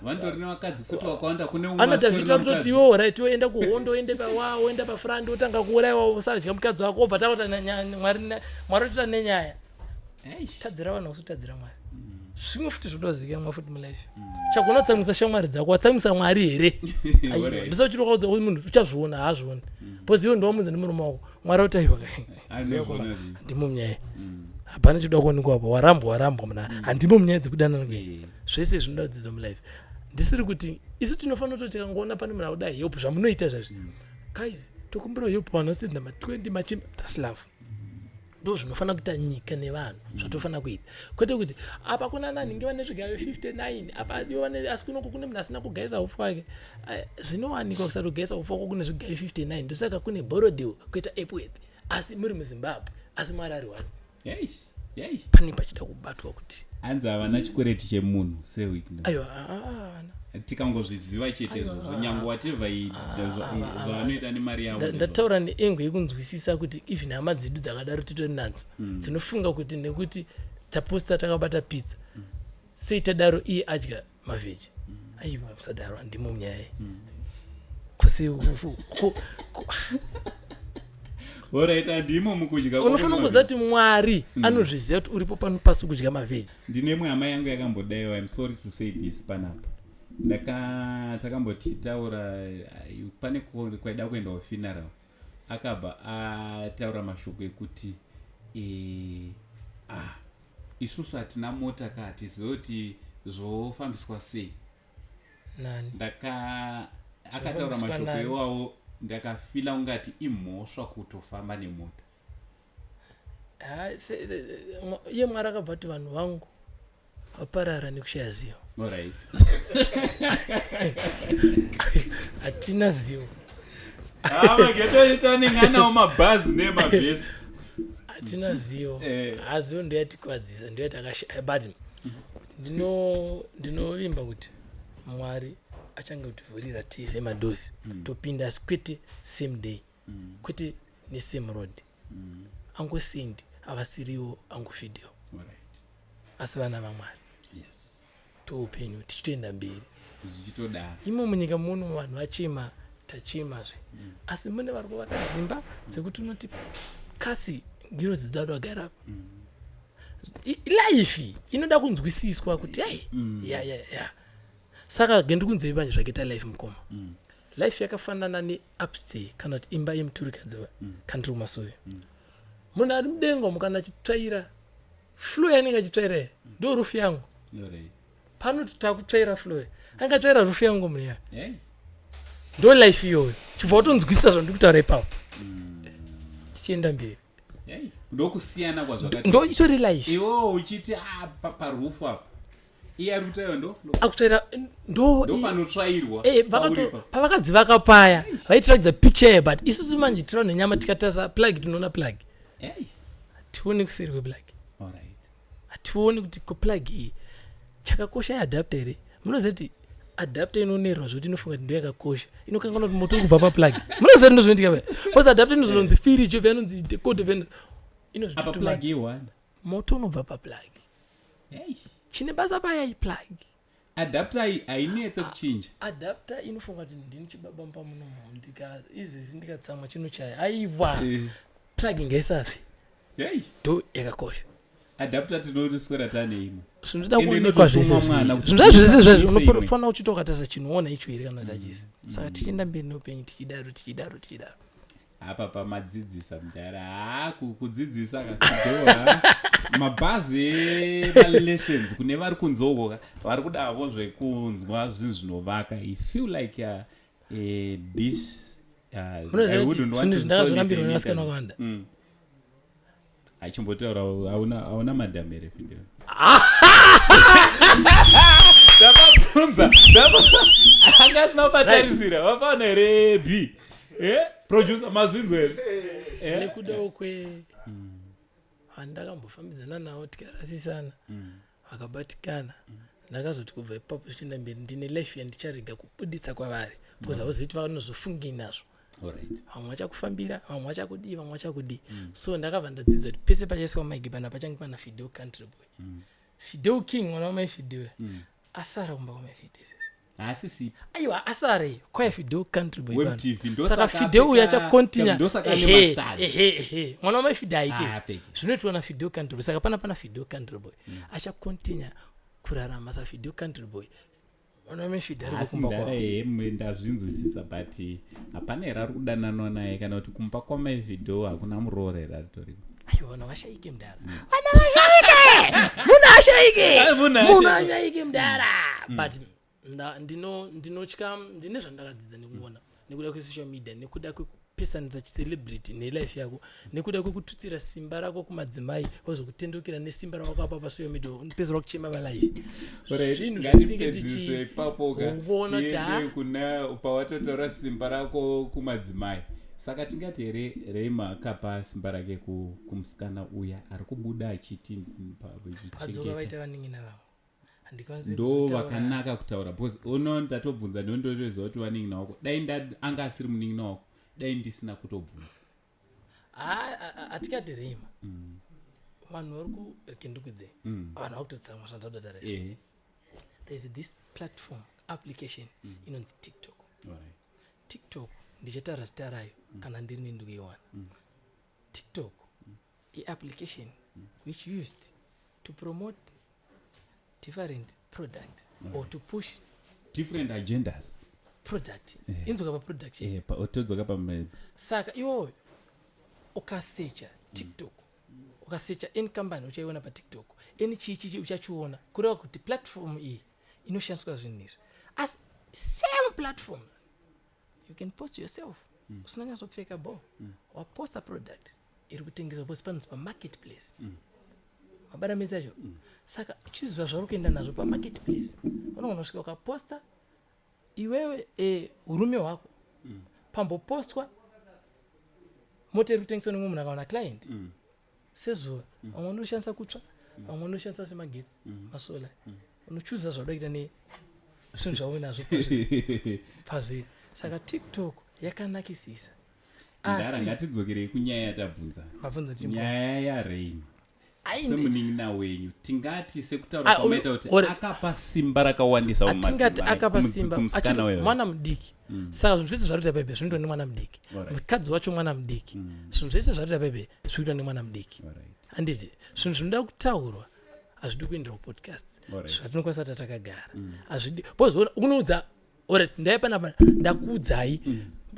[SPEAKER 1] Vantori nevakadzi futi vakawanda, kune
[SPEAKER 2] umwe ana Dhavhidhi
[SPEAKER 1] asitorina
[SPEAKER 2] vari kutoti
[SPEAKER 1] mukadzi.
[SPEAKER 2] Iwo right, oenda kuhondo, oende pawa, oenda pafront, otanga kuurayiwa, usadya mukadzi wako, obva takuta Mwari, Mwari otoita nenyaya. Tadzira vanhu, usitadzira Mwari. Zvimwe futi zvinozivikanwa futi mulife. Chagona kutsamwisa shamwari dzako, watsamwisa Mwari here? Aiwa. Ndisauchiri wakaudza kuti munhu uchazviona, haazvioni, because iwe ndowamudza nemurume wako. Mwari otaiwa.
[SPEAKER 1] Anozviona zvinhu.
[SPEAKER 2] Handimo munyaya. Hapana chinoda kuonekwa apa. Warambwa, warambwa muna. Handimo munyaya dzekudanana. Zvese zvinoda kudzidzwa mulife. Ndisiri kuti isu tinofanira kutoti tikangoona pane munhu akuda help, zvamunoita zvazvi, guys, tokumbira help, vanhu vasina ma20 machimba, that's love. Ndo zvinofanira kuita nyika nevanhu, zvatofanira kuita, kwete kuti apa kuna nanhingi vane zvigayo 59, apa ivo vane, asi kunoko kune munhu asina kugaisa upfu wake. Aya, zvinowanikwa kusati kugaisa upfu wako kune zvigayo 59. Ndosaka kune Borrowdale, kuita Epworth, asi muri muZimbabwe, asi Mwari ari one.
[SPEAKER 1] Yei, yei.
[SPEAKER 2] Pane pachida kubatwa kuti
[SPEAKER 1] Hanzi havana chikwereti chemunhu sewik.
[SPEAKER 2] Aiwa, ana.
[SPEAKER 1] Tikangozviziva chete izvozvo, nyange whatever zvavanoita nemari yavo.
[SPEAKER 2] Ndataura neengwe yekunzwisisa kuti even hama dzedu dzakadaro titori nadzo, dzinofunga kuti nekuti taposta takabata pizza, sei tadaro, iye adya mavheji. Aiwa, musadaro, handimo munyaya iyi. Kose
[SPEAKER 1] Alright, handimo mukudya.
[SPEAKER 2] Unofanira kuziva kuti Mwari anozviziva kuti uripo pano pasi kudya mavheji.
[SPEAKER 1] Ndine imwe hama yangu yakambodaiwa, I'm sorry to say this panapa. Takambotitaura pane kwaida kuendawo funeral, akabva ataura mashoko ekuti ah, isusu hatina mota ka, hatizive kuti zvofambiswa sei.
[SPEAKER 2] Nani?
[SPEAKER 1] Akataura
[SPEAKER 2] Zvofambiswa
[SPEAKER 1] mashoko
[SPEAKER 2] nani?
[SPEAKER 1] iwawo, ndakafeela ungati imhosva kutofamba nemota.
[SPEAKER 2] Ha, iye Mwari akabva kuti vanhu vangu vaparara nekushaya zivo. Hatina zivo.
[SPEAKER 1] Mageto anenge anawo mabhazi nemabhesi.
[SPEAKER 2] Hatina zivo. Hazivo ndoyatikwadzisa, ndoyatakashaya, but ndinovimba kuti Mwari achange kutivhurira tese madoors, topinda, asi kwete same day, kwete nesame road. Angosendi avasiriwo angofideo, asi vana vaMwari, toupenyu tichitoenda mberi.
[SPEAKER 1] Zvichitodaro.
[SPEAKER 2] Imo munyika muno vanhu vachema, tachemazve, asi mune vari kuvaka dzimba dzekuti unoti kasi ngirozi dzada kugara apa. Life inoda kunzwisiswa kuti ai, ya. Saka gendikunzei manje zvakaita life, mukoma. Life yakafanana neupstairs kana kuti imba yemuturikadzi kana tiri kumasowe. Munhu ari mudenga umu kana achitsvaira, floor yanenge achitsvaira iyi ndo roof yangu. Panoti takutsvaira floor, anenge atsvaira roof yangu munhu ya. Ndo life iyoyo. Chibva watonzwisisa zvandiri kutaura ipapo, tichienda mberi.
[SPEAKER 1] Hey, ndokusiyana kwazvakati.
[SPEAKER 2] Ndo itori life.
[SPEAKER 1] Iwewo uchiti, ah, paroof apa, iye ari kutaura ndo floor.
[SPEAKER 2] Akutsvaira ndo
[SPEAKER 1] Ndo panotsvairwa.
[SPEAKER 2] Pauri
[SPEAKER 1] pa.
[SPEAKER 2] Pavakadzivaka paya vaitiratidza picture, but isusu manje tiri vanhu venyama, tikatarisa plug tinoona plug. Hationi kuseri kweplug. Hationi kuti kuplug iyi chakakosha iadapter here. Munoziva kuti adapter inonerwa zvekuti inofunga kuti ndo yakakosha, inokanganwa kuti moto uri kubva paplug. Munoziva kuti ndozvinoitika paya, because adapter inozononzi firiji, obva inonzi decoder, obva
[SPEAKER 1] Apa plug
[SPEAKER 2] inozvitutumadza.
[SPEAKER 1] I1.
[SPEAKER 2] Moto unobva paplug. Chine basa paya iplug.
[SPEAKER 1] Adapter hainetse kuchinja.
[SPEAKER 2] Adapter inofunga kuti ndini chibaba pamunomo, ndika izvezvi ndikatsamwa chinochaya. Aiwa, plug ngaisafi. Ndo yakakosha.
[SPEAKER 1] Adapter tinoriswera tane imwe.
[SPEAKER 2] Zvinoda
[SPEAKER 1] Ende
[SPEAKER 2] kuonekwa zvese.
[SPEAKER 1] inototumwa mwana kuti
[SPEAKER 2] Zvinhu zvese zvazvo
[SPEAKER 1] ise imwe.
[SPEAKER 2] unofanira uchiti ukatarisa chinoona icho here kana tachisi. Saka tichienda mberi neupenyu, tichidaro, tichidaro, tichidaro.
[SPEAKER 1] Apa pamadzidzisa mudhara, ha, kudzidzisa kadoa mabhazi emalessons kune vari kunze uko ka, vari kudavo zvekunzwa zvinhu zvinovaka. I feel like this
[SPEAKER 2] Munoziva kuti zvinhu zvindakazorambirwa nevasikana vakawanda.
[SPEAKER 1] Achimbotaura, hauna hauna madam here, Fidel? Ndakabvunza, anga asina kupatarisira. Vapaona here b producer, mazvinzo here?
[SPEAKER 2] Nekudawo kwe handakambofambidzana navo, tikarasisana, vakabatikana. Ndakazoti kubva ipapo zvichienda mberi, ndine life yandicharega kubuditsa kwavari, because hauzivi kuti vanozofungei nazvo. Vamwe vachakufambira, vamwe vachakudii, vamwe vachakudii. So ndakabva ndadzidza kuti pese pachaiswa mic pana pachange pana Fidel Country Boy, Fidel King, mwana wamai Fidel asara kumba kwamai Fidel.
[SPEAKER 1] Haasisi.
[SPEAKER 2] Aiwa, asara iyo kwaya Fidel Country Boy pano.
[SPEAKER 1] WemTV.
[SPEAKER 2] Saka
[SPEAKER 1] Ndosaka
[SPEAKER 2] Fidel uyu achacontinue.
[SPEAKER 1] Ndosaka ane mastars.
[SPEAKER 2] Ehe, mwana wamai Fidel aite
[SPEAKER 1] Ah, apfeke.
[SPEAKER 2] zvinoitwa naFidel Country Boy. Saka pana Fidel Country Boy achacontinue kurarama saFidel Country Boy, mwana wamai Fidel ari
[SPEAKER 1] Asi
[SPEAKER 2] kumba
[SPEAKER 1] mudhara
[SPEAKER 2] kwavo.
[SPEAKER 1] Hemwe ndazvinzwisisa, but hapana here ari kudananwa naye, kana kuti kumba kwamai Fidel hakuna muroora here aritoriko?
[SPEAKER 2] Aiwa, vanhu vashaike, mudhara, vana vashaike, munhu ashaike.
[SPEAKER 1] Ah, munhu
[SPEAKER 2] Munhu
[SPEAKER 1] ashaike.
[SPEAKER 2] ashaike, mudhara. But ndinotya, ndine zvandakadzidza nekuona nekuda kwesocial media, nekuda kwekupesanisa chicelebrity nelife yako, nekuda kwekututsira simba rako kumadzimai, wazokutendukira nesimba rawakapa pasocial media, unopedzera kuchema palife. Zvinhu zvatinenge
[SPEAKER 1] Ngatipedzise ipapo ka.
[SPEAKER 2] Unoona kuti,
[SPEAKER 1] Tiende
[SPEAKER 2] ha?
[SPEAKER 1] kuna pawatotaura simba rako kumadzimai. Saka tingati here Reima akapa simba rake kumusikana uya ari kubuda achiti
[SPEAKER 2] Vadzoka
[SPEAKER 1] chengeta?
[SPEAKER 2] vaita vanin'ina vavo, handikwanisi
[SPEAKER 1] Ndo
[SPEAKER 2] kuzotaura.
[SPEAKER 1] vakanaka kutaura, because uno ndatobvunza, ndondotoziva kuti vanin'ina wako. Dai anga asiri munin'ina wako, dai ndisina kutobvunza.
[SPEAKER 2] Hatikati Reima, vanhu vari ku kendikudzei, vanhu vakutotsamwa zvandadataura izvi. There is this platform, application inonzi TikTok. TikTok, ndichataura zita rayo kana ndiri ndikuiwana. TikTok iapplication which used to promote different products or to push
[SPEAKER 1] Different agendas.
[SPEAKER 2] Product inzoka paproduct chete.
[SPEAKER 1] Todzoka pa
[SPEAKER 2] Saka iwoyo ukasecha TikTok, ukasecha any company, uchaiona paTikTok, any chii chichi uchachiona. Kureva kuti platform iyi inoshandiswa zvinhu izvi, asi same platforms you can post yourself usina nyatsopfeka bo, waposta product iri kutengeswa, because panonzi pamarketplace. Mabara mese acho. Saka uchiziva zvauri kuenda nazvo pamarketplace, unogona kusvika ukaposta iwewe urume hwako, pambopostwa mota iri kutengeswa nemumwe munhu, akawana client sezuva. Vamwe vanoshandisa kutsva, vamwe vanoshandisa semagetsi, masolar. Unochuza zvauda kuita nezvinhu zvauinazvo pazviri. Saka TikTok yakanakisisa,
[SPEAKER 1] Ndara,
[SPEAKER 2] asi
[SPEAKER 1] ngatidzokerei kunyaya yatabvunza.
[SPEAKER 2] Mabvunza chimbo.
[SPEAKER 1] Nyaya yaReima.
[SPEAKER 2] Ai,
[SPEAKER 1] Semunin'ina wenyu, tingati sekutaura
[SPEAKER 2] Ah,
[SPEAKER 1] kwamaita kuti akapa simba rakawandisa
[SPEAKER 2] atingati
[SPEAKER 1] mumadzimai,
[SPEAKER 2] akapa simba
[SPEAKER 1] kumusikana
[SPEAKER 2] achiri
[SPEAKER 1] weyo?
[SPEAKER 2] mwana mudiki. Saka zvinhu zvese zvari kuita bhaibheri zvinoitwa nemwana mudiki. Mukadzi wacho mwana mudiki. Zvinhu zvese zvari kuita bhaibheri zviri kuitwa nemwana mudiki. Handiti zvinhu zvinoda kutaurwa hazvidi kuendera kupodcast. Zvatinokwanisa tatakagara hazvidi, because unoudza, alright, ndai panapa, ndakuudzai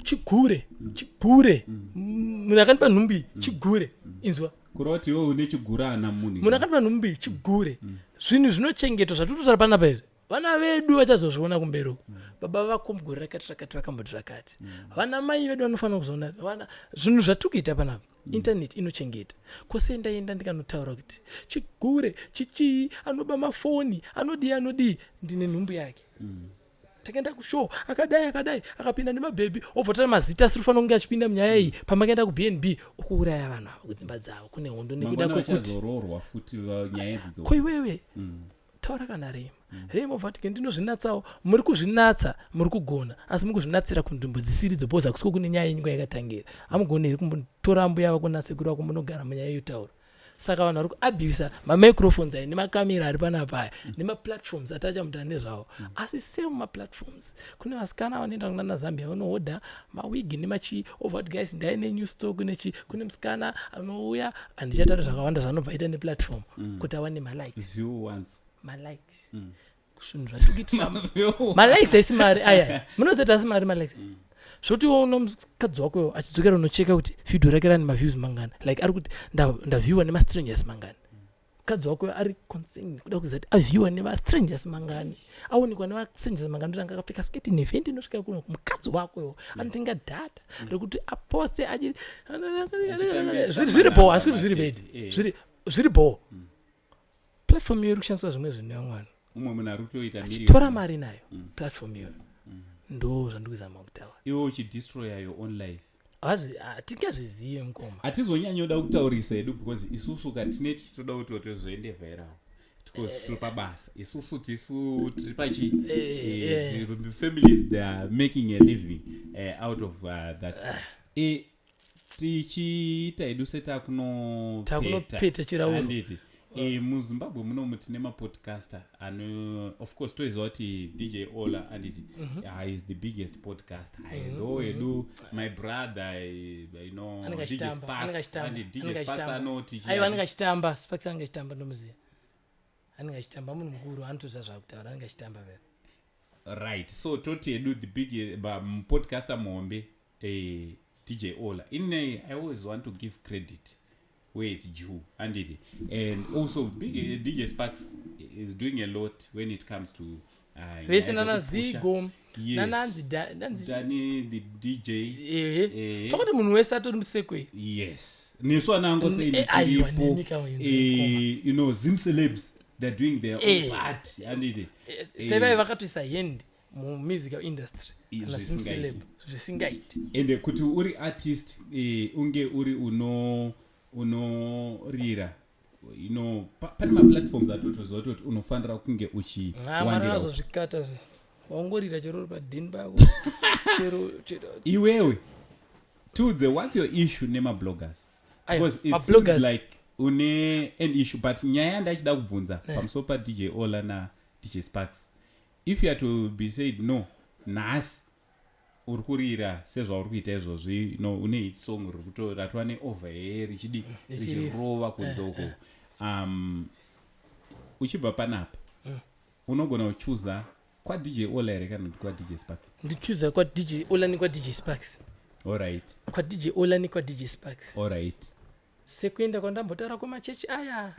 [SPEAKER 2] chigure, chigure. Munhu akandipa nhumbi, chigure, inzwa.
[SPEAKER 1] Kureva kuti iwe une chigurana munhu.
[SPEAKER 2] Munhu akandipa nhumbi, chigure. Zvinhu zvinochengetwa zvatinotaura panapa izvi, vana vedu vachazozviona kumberi uko. Baba vako mugore rakati rakati vakamboti rakati, vana mai vedu vanofanira kuzoona vana zvinhu zvatiri kuita panapa. Internet inochengeta kwose. Ndaenda ndikanotaura kuti chigure chichii, anoba mafoni, anodii, anodii, ndine nhumbu yake, takaenda kushow, akadai akadai, akapinda nemabhebhi, obva tara mazita asiri kufanira kunge achipinda munyaya iyi. Pamakaenda kuBnB, ukuuraya vanhu ava kudzimba dzavo kune hondo nekuda
[SPEAKER 1] Mangwana
[SPEAKER 2] kwekuti
[SPEAKER 1] vachazoroorwa futi, nyaya idzi.
[SPEAKER 2] Ko iwewe taura kana Rema. Rema obva ati ndinozvinatsawo. Muri kuzvinatsa, muri kugona, asi muri kuzvinatsira kunzvimbo dzisiridzo, because hakusiko kune nyaya yenyu kwayakatangira. Hamugoni here kumbotora mbuya vako nasekuru vako, munogara munyaya yotaura? Saka vanhu vari kuabhusa mamicrophones aya nemakamera ari panapa aya nemaplatforms atachamuta nezvavo. Asi same maplatforms, kune vasikana vanoenda kunana Zambia, vanohodha mawigi nemachii, obva kuti, "Guys, ndaine new stock nechi." Kune musikana anouya, handichataura zvakawanda zvaanobva aita neplatform kuti awane malikes.
[SPEAKER 1] View once.
[SPEAKER 2] Malikes, zvinhu zvatiri kuitira malikes aisi mari aya. Munozoti asi mari malikes, zvoti uona mukadzi wako achidzokera unocheka kuti vhidhio rake rane maviews mangani, like ari kuti ndaviewa nemastrangers mangani. Mukadzi wako ari concerned kuda kuziva kuti avhiwa nevastrangers mangani, aonekwa nevastrangers mangani, kuti anga akapfeka sketi nevhendi inosvika kuno. Mukadzi wako iwo anotenga data rekuti aposte achi zviri bo, asi kuti zviri bad. Zviri bo. Platform iyo iri kushandiswa zvimwe zvinhu nevamwe vanhu.
[SPEAKER 1] Umwe munhu ari kutoita
[SPEAKER 2] achitora mari nayo platform iyoyo. Ndo zvandiri kuzama kutaura.
[SPEAKER 1] Iwe uchidestroya your own life.
[SPEAKER 2] Hatingazvizive, mukoma.
[SPEAKER 1] Hatizonyanyoda kutaurisa hedu because isusu katine tichitoda kuti tozoende viral because tiri pabasa isusu, tisu tiri pachi families, they are making a living out of that. Tichiita hedu setakunopeta.
[SPEAKER 2] Takunopeta chirauro.
[SPEAKER 1] Handiti muZimbabwe munomu tine mapodcaster ano, of course toziva kuti DJ Ola, anditi, is the biggest podcaster. Though hedu my brother,
[SPEAKER 2] Anenge
[SPEAKER 1] DJ
[SPEAKER 2] achitamba,
[SPEAKER 1] Sparks,
[SPEAKER 2] anenge achitamba,
[SPEAKER 1] and DJ
[SPEAKER 2] anenge
[SPEAKER 1] Sparks
[SPEAKER 2] achitamba.
[SPEAKER 1] anoti
[SPEAKER 2] Aiwa, anenge achitamba. Sparks anenge achitamba, ndomuziva, anenge achitamba. Munhu mukuru, anotoziva zvakutaura, anenge achitamba veve.
[SPEAKER 1] Right, so toti hedu the big podcaster muhombe, DJ Ola. Ine I always want to give credit where it's due, anditi? And also big DJ Sparks is doing a lot when it comes to
[SPEAKER 2] vese
[SPEAKER 1] nyaya
[SPEAKER 2] nana
[SPEAKER 1] dzekupusha.
[SPEAKER 2] Zigo.
[SPEAKER 1] Yes.
[SPEAKER 2] Nananzi nanzi
[SPEAKER 1] Dani the DJ.
[SPEAKER 2] Ehe. Tokoti munhu wese atori musekwe.
[SPEAKER 1] Yes, nesu ana Uncle Saint
[SPEAKER 2] Aiwa,
[SPEAKER 1] tiripo.
[SPEAKER 2] nemi kamwe.
[SPEAKER 1] Zim celebs, they're doing their own part, anditi?
[SPEAKER 2] Sevai vakatoisa hand mumusical industry. Kana
[SPEAKER 1] Zvisingaiti.
[SPEAKER 2] Zim celeb zvisingaiti.
[SPEAKER 1] Ende kuti uri artist, unge uri unorira, pane maplatforms atotoziva kuti unofanira kunge
[SPEAKER 2] Mwana
[SPEAKER 1] uchiwandira.
[SPEAKER 2] azozvikata zve, waungorira chero uri padheni pako, chero.
[SPEAKER 1] Iwewe tiudze, what's your issue nemabloggers?
[SPEAKER 2] Aiwa,
[SPEAKER 1] Because it
[SPEAKER 2] mabloggers-
[SPEAKER 1] seems like une an issue, but nyaya yandachida kubvunza pamusoro paDJ Ola naDJ Sparks, if you are to be said no, nhasi uri kurira sezvauri kuita izvozvi, no, une hit song riri ratova neover here richidi
[SPEAKER 2] Richirira.
[SPEAKER 1] richirova kunze uko, uchibva panapa unogona kuchuza kwaDJ Ola here kana kuti kwaDJ Sparks?
[SPEAKER 2] Ndichuza kwaDJ Ola nekwaDJ Sparks.
[SPEAKER 1] Allright.
[SPEAKER 2] KwaDJ Ola nekwaDJ Sparks.
[SPEAKER 1] Allright.
[SPEAKER 2] Sekuenda kwandambotaura kwemachechi aya,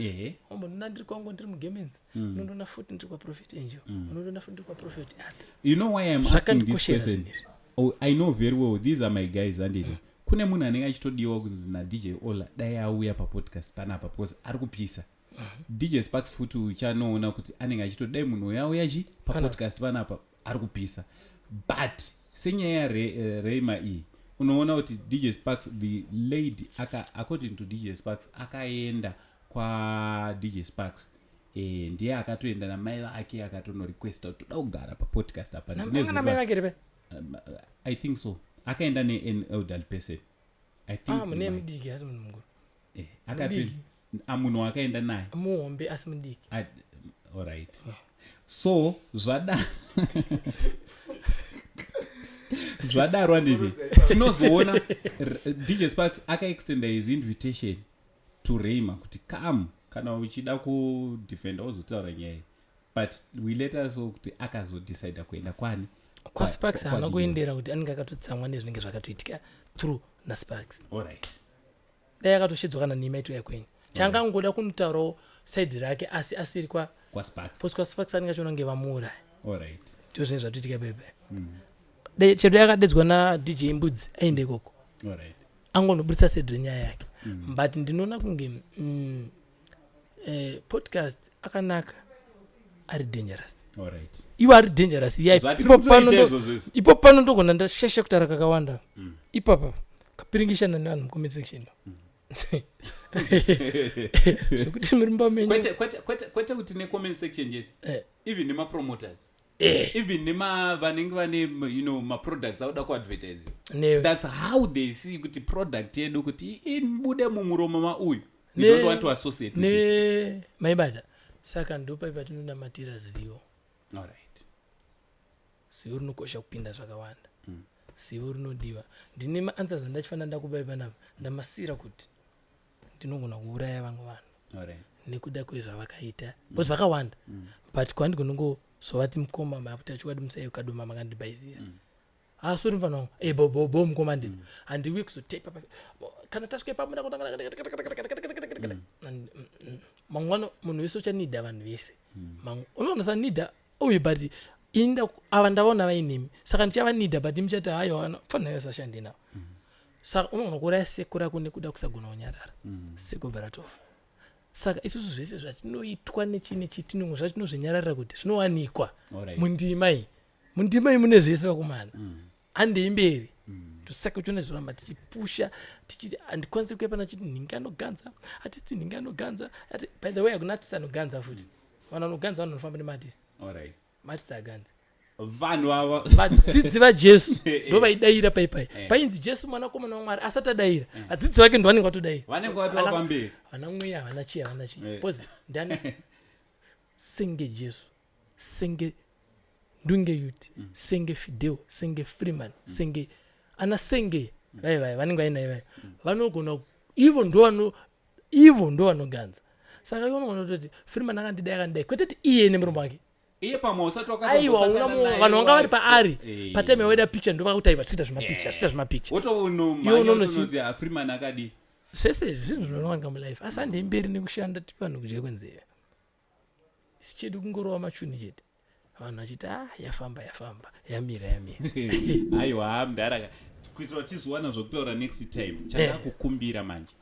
[SPEAKER 2] ombonona ndiri kwangu, ndiri mugemens, unondoona futi ndiri kwaProphet Angel, unondoona futi ndiri kwaProphet Arthur.
[SPEAKER 1] You know why I'm asking this
[SPEAKER 2] Zvakandikoshera
[SPEAKER 1] question?
[SPEAKER 2] zvinhu izvi.
[SPEAKER 1] Oh, I know very well these are my guys, handiti? Kune munhu anenge achitodiwa kunzi naDJ Ola dai auya papodcast panapa because ari kupisa. DJ Sparks futi uchanoona kuti anenge achitodai munhu uyo auya chi papodcast panapa, ari kupisa. But senyaya yaRema iyi, unoona kuti DJ Sparks, the lady aka, according to DJ Sparks, akaenda kwaDJ Sparks, ndiye akatoenda namai vake, akatonorequesta kuti toda kugara papodcast apa. Ndine
[SPEAKER 2] Namanga namai
[SPEAKER 1] zuva-
[SPEAKER 2] vake repe?
[SPEAKER 1] I think so, akaenda nean elderly person, I think.
[SPEAKER 2] Ah, mune mudiki asi munhu mukuru.
[SPEAKER 1] Akati
[SPEAKER 2] Mudiki.
[SPEAKER 1] Munhu akaenda naye.
[SPEAKER 2] Muhombe asi mudiki.
[SPEAKER 1] Alright, so zvadaro, handiti tinozoona DJ Sparks akaextenda his invitation to Rayma kuti come, kana uchida kudefenda uzotaura nyaya iyi. But we later saw kuti akazodecida kuenda kwani?
[SPEAKER 2] KwaSparks. Haana
[SPEAKER 1] Kwa DJ.
[SPEAKER 2] kuendera kuti anenge akatotsamwa nezvinenge zvakatoitika through naSparks.
[SPEAKER 1] Alright.
[SPEAKER 2] Dai akatoshedzwa kana nima itoya kwenyu, changangoda kunotaurawo side rake asi asiri kwa
[SPEAKER 1] kwaSparks.
[SPEAKER 2] Posi kwaSparks anenge achiona kunge vamuuraya. Ndizvo zvinenge zvatoitika pepe. Chero dai akadedzwa naDJ Mbudzi, aende ikoko, angonobudisa side renyaya yake. But ndinoona kunge podcast akanaka, ari dangerous. Iwo ari dangerous iya.
[SPEAKER 1] Zvatiri
[SPEAKER 2] Ipo
[SPEAKER 1] kutoita
[SPEAKER 2] pano
[SPEAKER 1] izvozvo izvi.
[SPEAKER 2] Ipo pano ndogona ndasheshe kutaura kakawanda ipapa, kapiringishana nevanhu mucomment section, zvekuti muri mumba menyu.
[SPEAKER 1] Kwete kuti necomment section chete, even nemapromoters, even nema vanenge vane maproducts auda kuadvertise.
[SPEAKER 2] Newe.
[SPEAKER 1] That's how they see kuti product yedu kuti ibude mumuromo mauyu, we don't want to associate with this.
[SPEAKER 2] Ne maibata, saka ndopai patinonamatira zivo. Zivo rinokosha kupinda zvakawanda. Zivo rinodiwa. Ndine maanswers andachifanira ndakupai panapa, ndamasira kuti ndinogona kuuraya vamwe vanhu nekuda kwezvavakaita, because vakawanda. But kwandigonongozovati mukoma makuti achokwadi musai ukadoma makandibhaizira. Ah, sorry mfana wangu. Eh, bo bo bo mukoma ndini. Handiuye kuzotepa kana tasvika ipapo mangwana munhu wese uchanida vanhu vese. Unoona sanida uyu, but inda ava ndavaona vainemi, saka ndichavanida, but muchati haiwa, fanira yosashandi navo. Saka unogona kuuraya seko rako nekuda kusagona kunyarara. Seko bva ratofa. Saka isusu zvese zvatinoitwa nechi nechi tinongo zvatinozvinyararira kuti zvinowanikwa mundima iyi. Mundima iyi mune zvese, vakomana. Handei mberi. Tosaka tionezoramba tichipusha tichiti handikwanisi kuya pana chiti nhingi anoganza, artist nhingi anoganza. By the way, hakuna artist anoganza futi. Vanhu vanoganza vanhu vanofamba nemaartist. Maartist aganzi.
[SPEAKER 1] Vanhu ava
[SPEAKER 2] Vadzidzi vaJesu ndo vaidayira paipai. Painzi Jesu mwanakomana waMwari asati adayira, vadzidzi vake ndo vanenge vatodayira.
[SPEAKER 1] Vanenge vatova pamberi.
[SPEAKER 2] Havana mweya, havana chii, havana chii. Because ndani senge Jesu, senge Ndunge Yut, senge Fidel, senge Freeman, senge ana senge vai vai vanenge vainaye vai, vanogona ivo ndo vano ivo ndo vanoganza. Saka iwe unogona kutoti Freeman akandidai, akandidai, kwete ti iye nemuromo wake.
[SPEAKER 1] Iye pamwe usati
[SPEAKER 2] Aiwa, vanhu vanga vari paari patime yawaida picture, ndo vakuti aiwa, tiita zvimapicture, tiita zvimapicture.
[SPEAKER 1] Wotonomhanya utonoti Freeman akadii.
[SPEAKER 2] Zvese izvi zvinhu zvinowanika mulife, asi handei mberi nekushanda, tipe vanhu kudya kwenzeve. Isu chedu kungorova machuni chete, vanhu vachiti, "Ah, yafamba, yafamba, yamira, yamira."
[SPEAKER 1] Aiwa mudhara, kuitira kuti tizowana zvokutaura next time, chandakukumbira manje,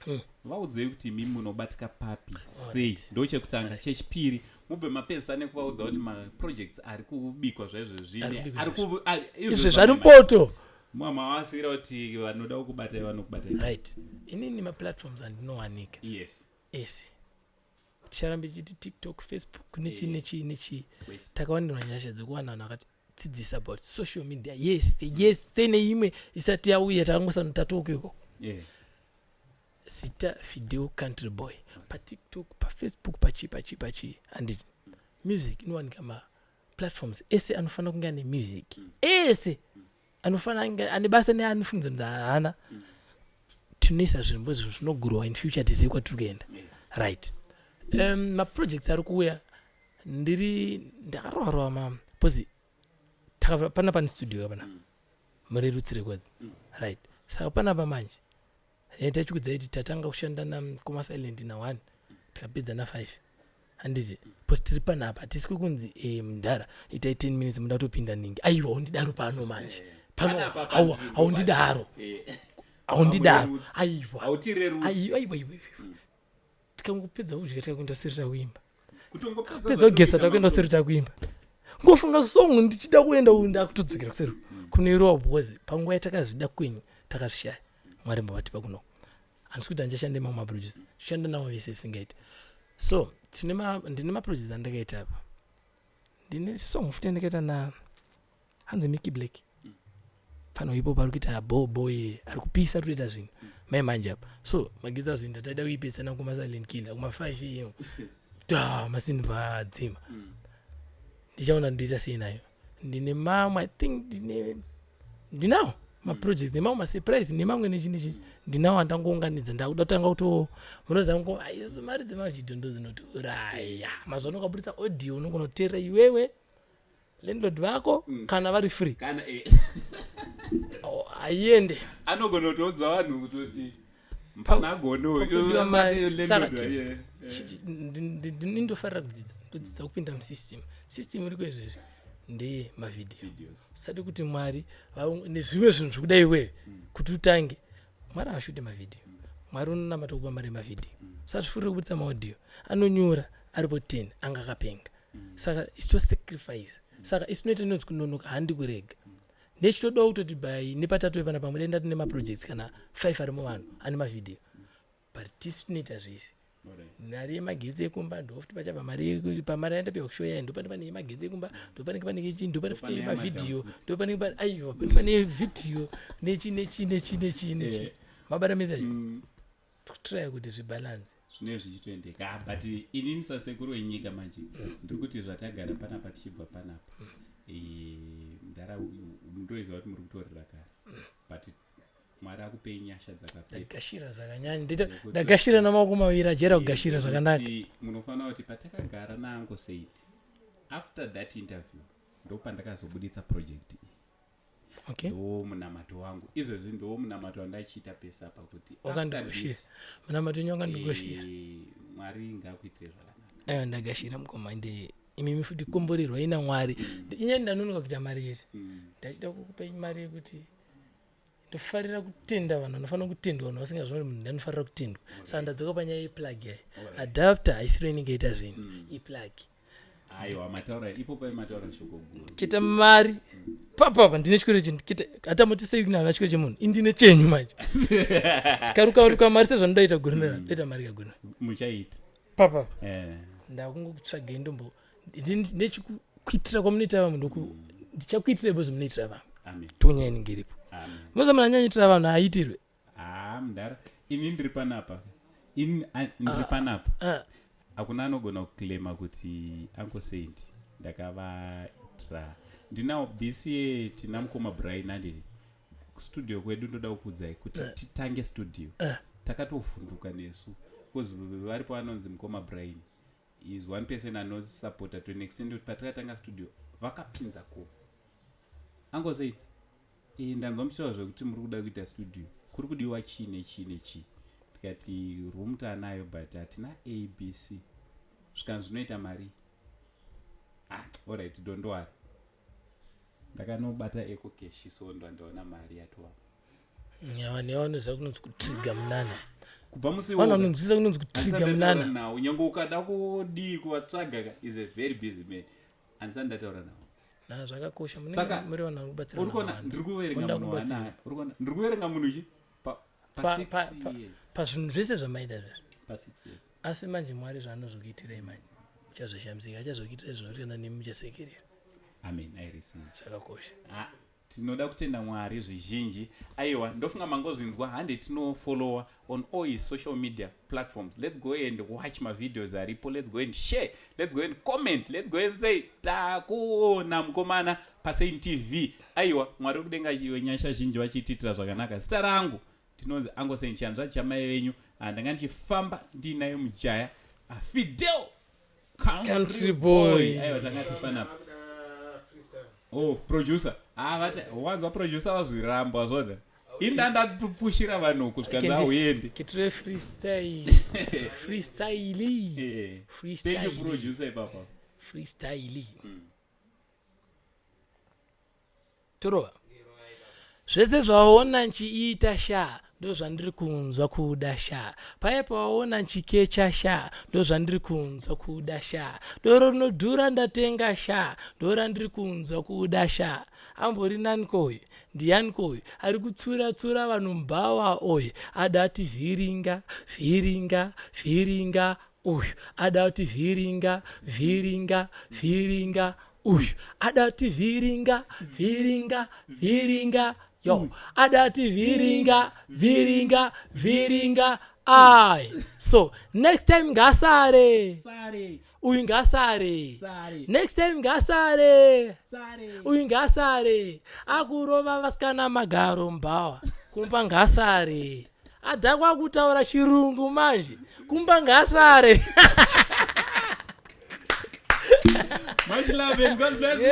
[SPEAKER 1] vaudzei kuti imi munobatika papi, sei. Ndo chekutanga. Chechipiri, mubve mapedzisa nekuvaudza kuti maprojects ari kubikwa zvaizvo.
[SPEAKER 2] Ari kubikwa. Izvo zvari mupoto.
[SPEAKER 1] Mama wasiyira kuti vanoda kukubatai vanokubatai.
[SPEAKER 2] Right, inini maplatforms andinowanika ese ticharambe tichiti TikTok, Facebook, nechii, nechii, nechii.
[SPEAKER 1] Kwese.
[SPEAKER 2] Takawanirwa nyasha dzekuwana vanhu vakatidzidzisa about social media. Yes, neimwe isati yauya, takangosano tatoko ikoko. Zita Fidel Country Boy paTikTok, paFacebook, pachii, pachii, pachii. Handiti music inowanika maplatforms ese anofanira kunge ane music, ese anofanira kunge ane basa neanofungidzwa kunzi haana. Tinoisa zvinhu because zvinhu zvinogurwa in future, tizive kwatiri kuenda. Right, maprojects ari kuuya, ndiri ndakarova rova ma because pana pane studio pana Murerutsi Records. Right, saka panapa manje tachikudzai kuti tatanga kushanda naKoma Silent na1, tikapedza na5, handiti? Because tiri panapa, hatisi kwekunzi mudhara itai 10 minutes, muda kutopinda ningi. Aiwa, undidaro pano manje pano.
[SPEAKER 1] Panapa
[SPEAKER 2] Hauwa, haundidaro. Haundidaro.
[SPEAKER 1] Pamurerutsi.
[SPEAKER 2] Aiwa.
[SPEAKER 1] Hautirerutsi.
[SPEAKER 2] Aiwa, aiwa, aiwa. Tikangopedza kudya, tikakuenda serita kuimba.
[SPEAKER 1] Kutongopedza.
[SPEAKER 2] Pedza kugeza, takuenda serita kuimba, ngofunga song, ndichida kuenda uyu, ndakutodzokera kuseri kunoirowa, because panguva yatakazvida kwenyu takazvishaya. Mwari mbavatipa kunoko. Handisi kuti handichashande mamwe maproducer, shanda navo vese zvisingaiti. So ndine maprojects andakaita apa. Ndine song futi yandakaita na hanzi Mickey Black pano ipo pari kuita boy ari kupisa, ari kutoita zvinhu mai manje apa. So magetsi azoenda, taida kuipedzana kuma Silent Killer kuma 5 am, ta masini vadzima. Ndichaona ndoita sei nayo. Ndine mamwe, I think ndine ndinawo maprojects nemamwe masurprise nemamwe nechi nechi ndinawo andangounganidza. Ndakuda kutanga kuto munoziva ngo aizo mari dzemavhidhio ndo dzinotiuraya mazuva ano. Ukabudisa audio, unogonoteerera iwewe, landlord vako kana vari free.
[SPEAKER 1] Kana
[SPEAKER 2] Oh, haiende.
[SPEAKER 1] Anogona kutoudza vanhu kutoti mpana agone.
[SPEAKER 2] Pakutodiwa mari. Saka ndindofarira kudzidza, ndodzidza kupinda musystem. System iri kwezvezvi ndeye mavhidhiyo. Usade kuti Mwari nezvimwe zvinhu zvikuda iwewe kuti utange. Mwari haashuti mavhidhiyo. Mwari unonamata kupa mari yemavhidhiyo. Usazvifurire kubudisa maaudio anonyora aripo 10 anga akapenga. Saka isitosacrifice, saka isinoita inonzi kunonoka handi kurega. Ndechitodawo kutoti by nepatatu epana pamwe dai ndati nemaprojects kana 5 ari muvanhu ane mavhidhiyo, but tisu tinoita zvese. Mari yemagetsi ekumba ndofuti pachabva mari pamari yandapiwa kushow yayo, ndopane pane yemagetsi ekumba, ndopanenge pane chii, ndopane futi
[SPEAKER 1] Ndopane
[SPEAKER 2] yemavhidhiyo,
[SPEAKER 1] yamadam.
[SPEAKER 2] Ndopanenge pane, aiwa, pane pane vhidhiyo nechi nechi nechi nechi nechi. Mabara mese acho kutraya kuti zvibalance.
[SPEAKER 1] Zvinenge zvichitoendeka. Ah, but inini sasekuru wenyika manje ndiri kuti zvatagara panapa, tichibva panapa, mudhara, ndoiziva kuti muri kutorera kare, but Mwari akupei nyasha dzakapeta.
[SPEAKER 2] Ndagashira zvakanyanya. Ndagashira namaoko maviri, ajera kugashira zvakanaka.
[SPEAKER 1] Kuti munofanira kuti patakagara naAngo Said after that interview, ndo pandakazobuditsa project iyi.
[SPEAKER 2] Okay.
[SPEAKER 1] Ndo munamato wangu izvezvi, ndo munamato wandachiita pese apa kuti after
[SPEAKER 2] Wakandikoshera.
[SPEAKER 1] this,
[SPEAKER 2] Munamato wenyu wakandikoshera.
[SPEAKER 1] Mwari ngaakuitire zvakanaka.
[SPEAKER 2] Aiwa, ndagashira mukoma. Ende imimi futi komborerwai naMwari. Inyani ndanonoka kuita mari chete. Ndachida kukupai mari yekuti ndofarira kutenda vanhu vanofanira kutendwa, vanhu vasingazvioni munhu ndanofarira kutendwa. Saka ndadzoka panyaya yeplug yai. Adapter haisiro inenge ita zvinhu, iplug.
[SPEAKER 1] Aiwa, mataura ipo pai, mataura shoko guru.
[SPEAKER 2] Kita mari papapa, ndine chikwere chinhu kita hatamoti sei kuna chikwere chemunhu, indine chenyu manje karukaruka mari sezvandoita gore rino, ndoita mari kagore.
[SPEAKER 1] Muchaita.
[SPEAKER 2] Papapa.
[SPEAKER 1] Eh.
[SPEAKER 2] Ndakungokutsvagai ndombo ndechikuitira kwamunoita vamwe, ndoku ndichakuitirai because munoitira vamwe.
[SPEAKER 1] Amen.
[SPEAKER 2] Tonyaya inenge iripo.
[SPEAKER 1] Amen.
[SPEAKER 2] Musa munhu anyanyoitira vanhu haitirwe.
[SPEAKER 1] Ha, mudhara, ini ndiri panapa, ini ndiri panapa.
[SPEAKER 2] Ah.
[SPEAKER 1] Hakuna anogona kuclaima kuti Uncle Saint ndakavaitira. Ndinawo this year, tina mukoma Brian andiri kustudio kwedu. Ndoda kukuudzai kuti titange studio takatovhunduka nesu because varipo anonzi mukoma Brian is one person anosupporta to an extent kuti patakatanga studio vakapinza ko Uncle Saint, ndanzwa muchitaura zvekuti muri kuda kuita studio, kuri kudiwa chii nechii nechii. Tikati room taanayo but hatina abc. Svikanzi zvinoita mari. Ah, alright, don't worry. Ndakanobata EcoCash, so ndandaona mari yatova.
[SPEAKER 2] Vanhu ava vanoziva kunonzi kutriga munana.
[SPEAKER 1] Kubva musi
[SPEAKER 2] Vanhu vanonzwisa kunonzi kutriga munana.
[SPEAKER 1] Nawo nyange ukada kudii kuvatsvaga ka, is a very busy man, handisati ndataura nawo.
[SPEAKER 2] Na zvakakosha.
[SPEAKER 1] Saka,
[SPEAKER 2] Munenge muri vanhu vari kubatsira
[SPEAKER 1] uri kuona
[SPEAKER 2] vanhu.
[SPEAKER 1] ndiri kuverenga
[SPEAKER 2] Unoda
[SPEAKER 1] munhu
[SPEAKER 2] kubatsira.
[SPEAKER 1] waanayo. Uri kuona ndiri kuverenga munhu chi pa 6 years.
[SPEAKER 2] Pazvinhu zvese zvamaita zvezvo.
[SPEAKER 1] Pa 6 years.
[SPEAKER 2] Asi manje Mwari zvaanozokuitirai manje muchazoshamisika, achazokuitirai zvinoti kana nemi muchasekerera.
[SPEAKER 1] Amen, I receive.
[SPEAKER 2] Zvakakosha.
[SPEAKER 1] Ah, tinoda kutenda Mwari zvizhinji. Aiwa, ndofunga mangozvinzwa. Hande tinofollowa on all his social media platforms. Let's go and watch mavideos aripo. Let's go and share, let's go and comment, let's go and say takuona mukomana paSaint TV. Aiwa, Mwari wekudenga wenyasha zhinji vachiitiitira zvakanaka. Zita rangu tinonzi Uncle Saint, chanzva chamai venyu. Ah, ndanga ndichifamba ndiinaye mujaya, ah, Fidel Country
[SPEAKER 2] Country
[SPEAKER 1] Boy.
[SPEAKER 2] Boy.
[SPEAKER 1] Aiwa, tanga tipanapa.
[SPEAKER 3] Akuda freestyle.
[SPEAKER 1] Oh, producer. Ah, vati wanzwa producer vazviramba zvona. Inda ndapushira vanhu kusvika ndauende.
[SPEAKER 2] Kitire freestyle, freestyle.
[SPEAKER 1] Eh. Thank you,
[SPEAKER 2] Freestyle.
[SPEAKER 1] producer ipapa.
[SPEAKER 2] Freestyle. Torova zvese zvaona nchiita sha, ndo zvandiri kunzwa kuda sha. Paye pawaona nchikecha sha, ndo zvandiri kunzwa kuda sha. Doro rinodhura ndatenga sha, ndo randiri kunzwa kuda sha. Ambori nani koyu? Ndiani koyu ari kutsura-tsura vanhu mbhawa? Oyu ada kuti vhiringa, vhiringa, vhiringa. Uyu ada kuti vhiringa, vhiringa, vhiringa. Uyu ada kuti vhiringa, vhiringa, vhiringa. Yo, ada kuti vhiringa, vhiringa, vhiringa. Ai, so next time ngasare.
[SPEAKER 1] Sare.
[SPEAKER 2] Uyu ngasare.
[SPEAKER 1] Sare.
[SPEAKER 2] Next time ngasare.
[SPEAKER 1] Sare.
[SPEAKER 2] Uyu ngasare akurova vasikana magaro mbhawa kumba, ngasare adhakwa kutaura chirungu manje kumba, ngasare.
[SPEAKER 1] Much love and God bless you.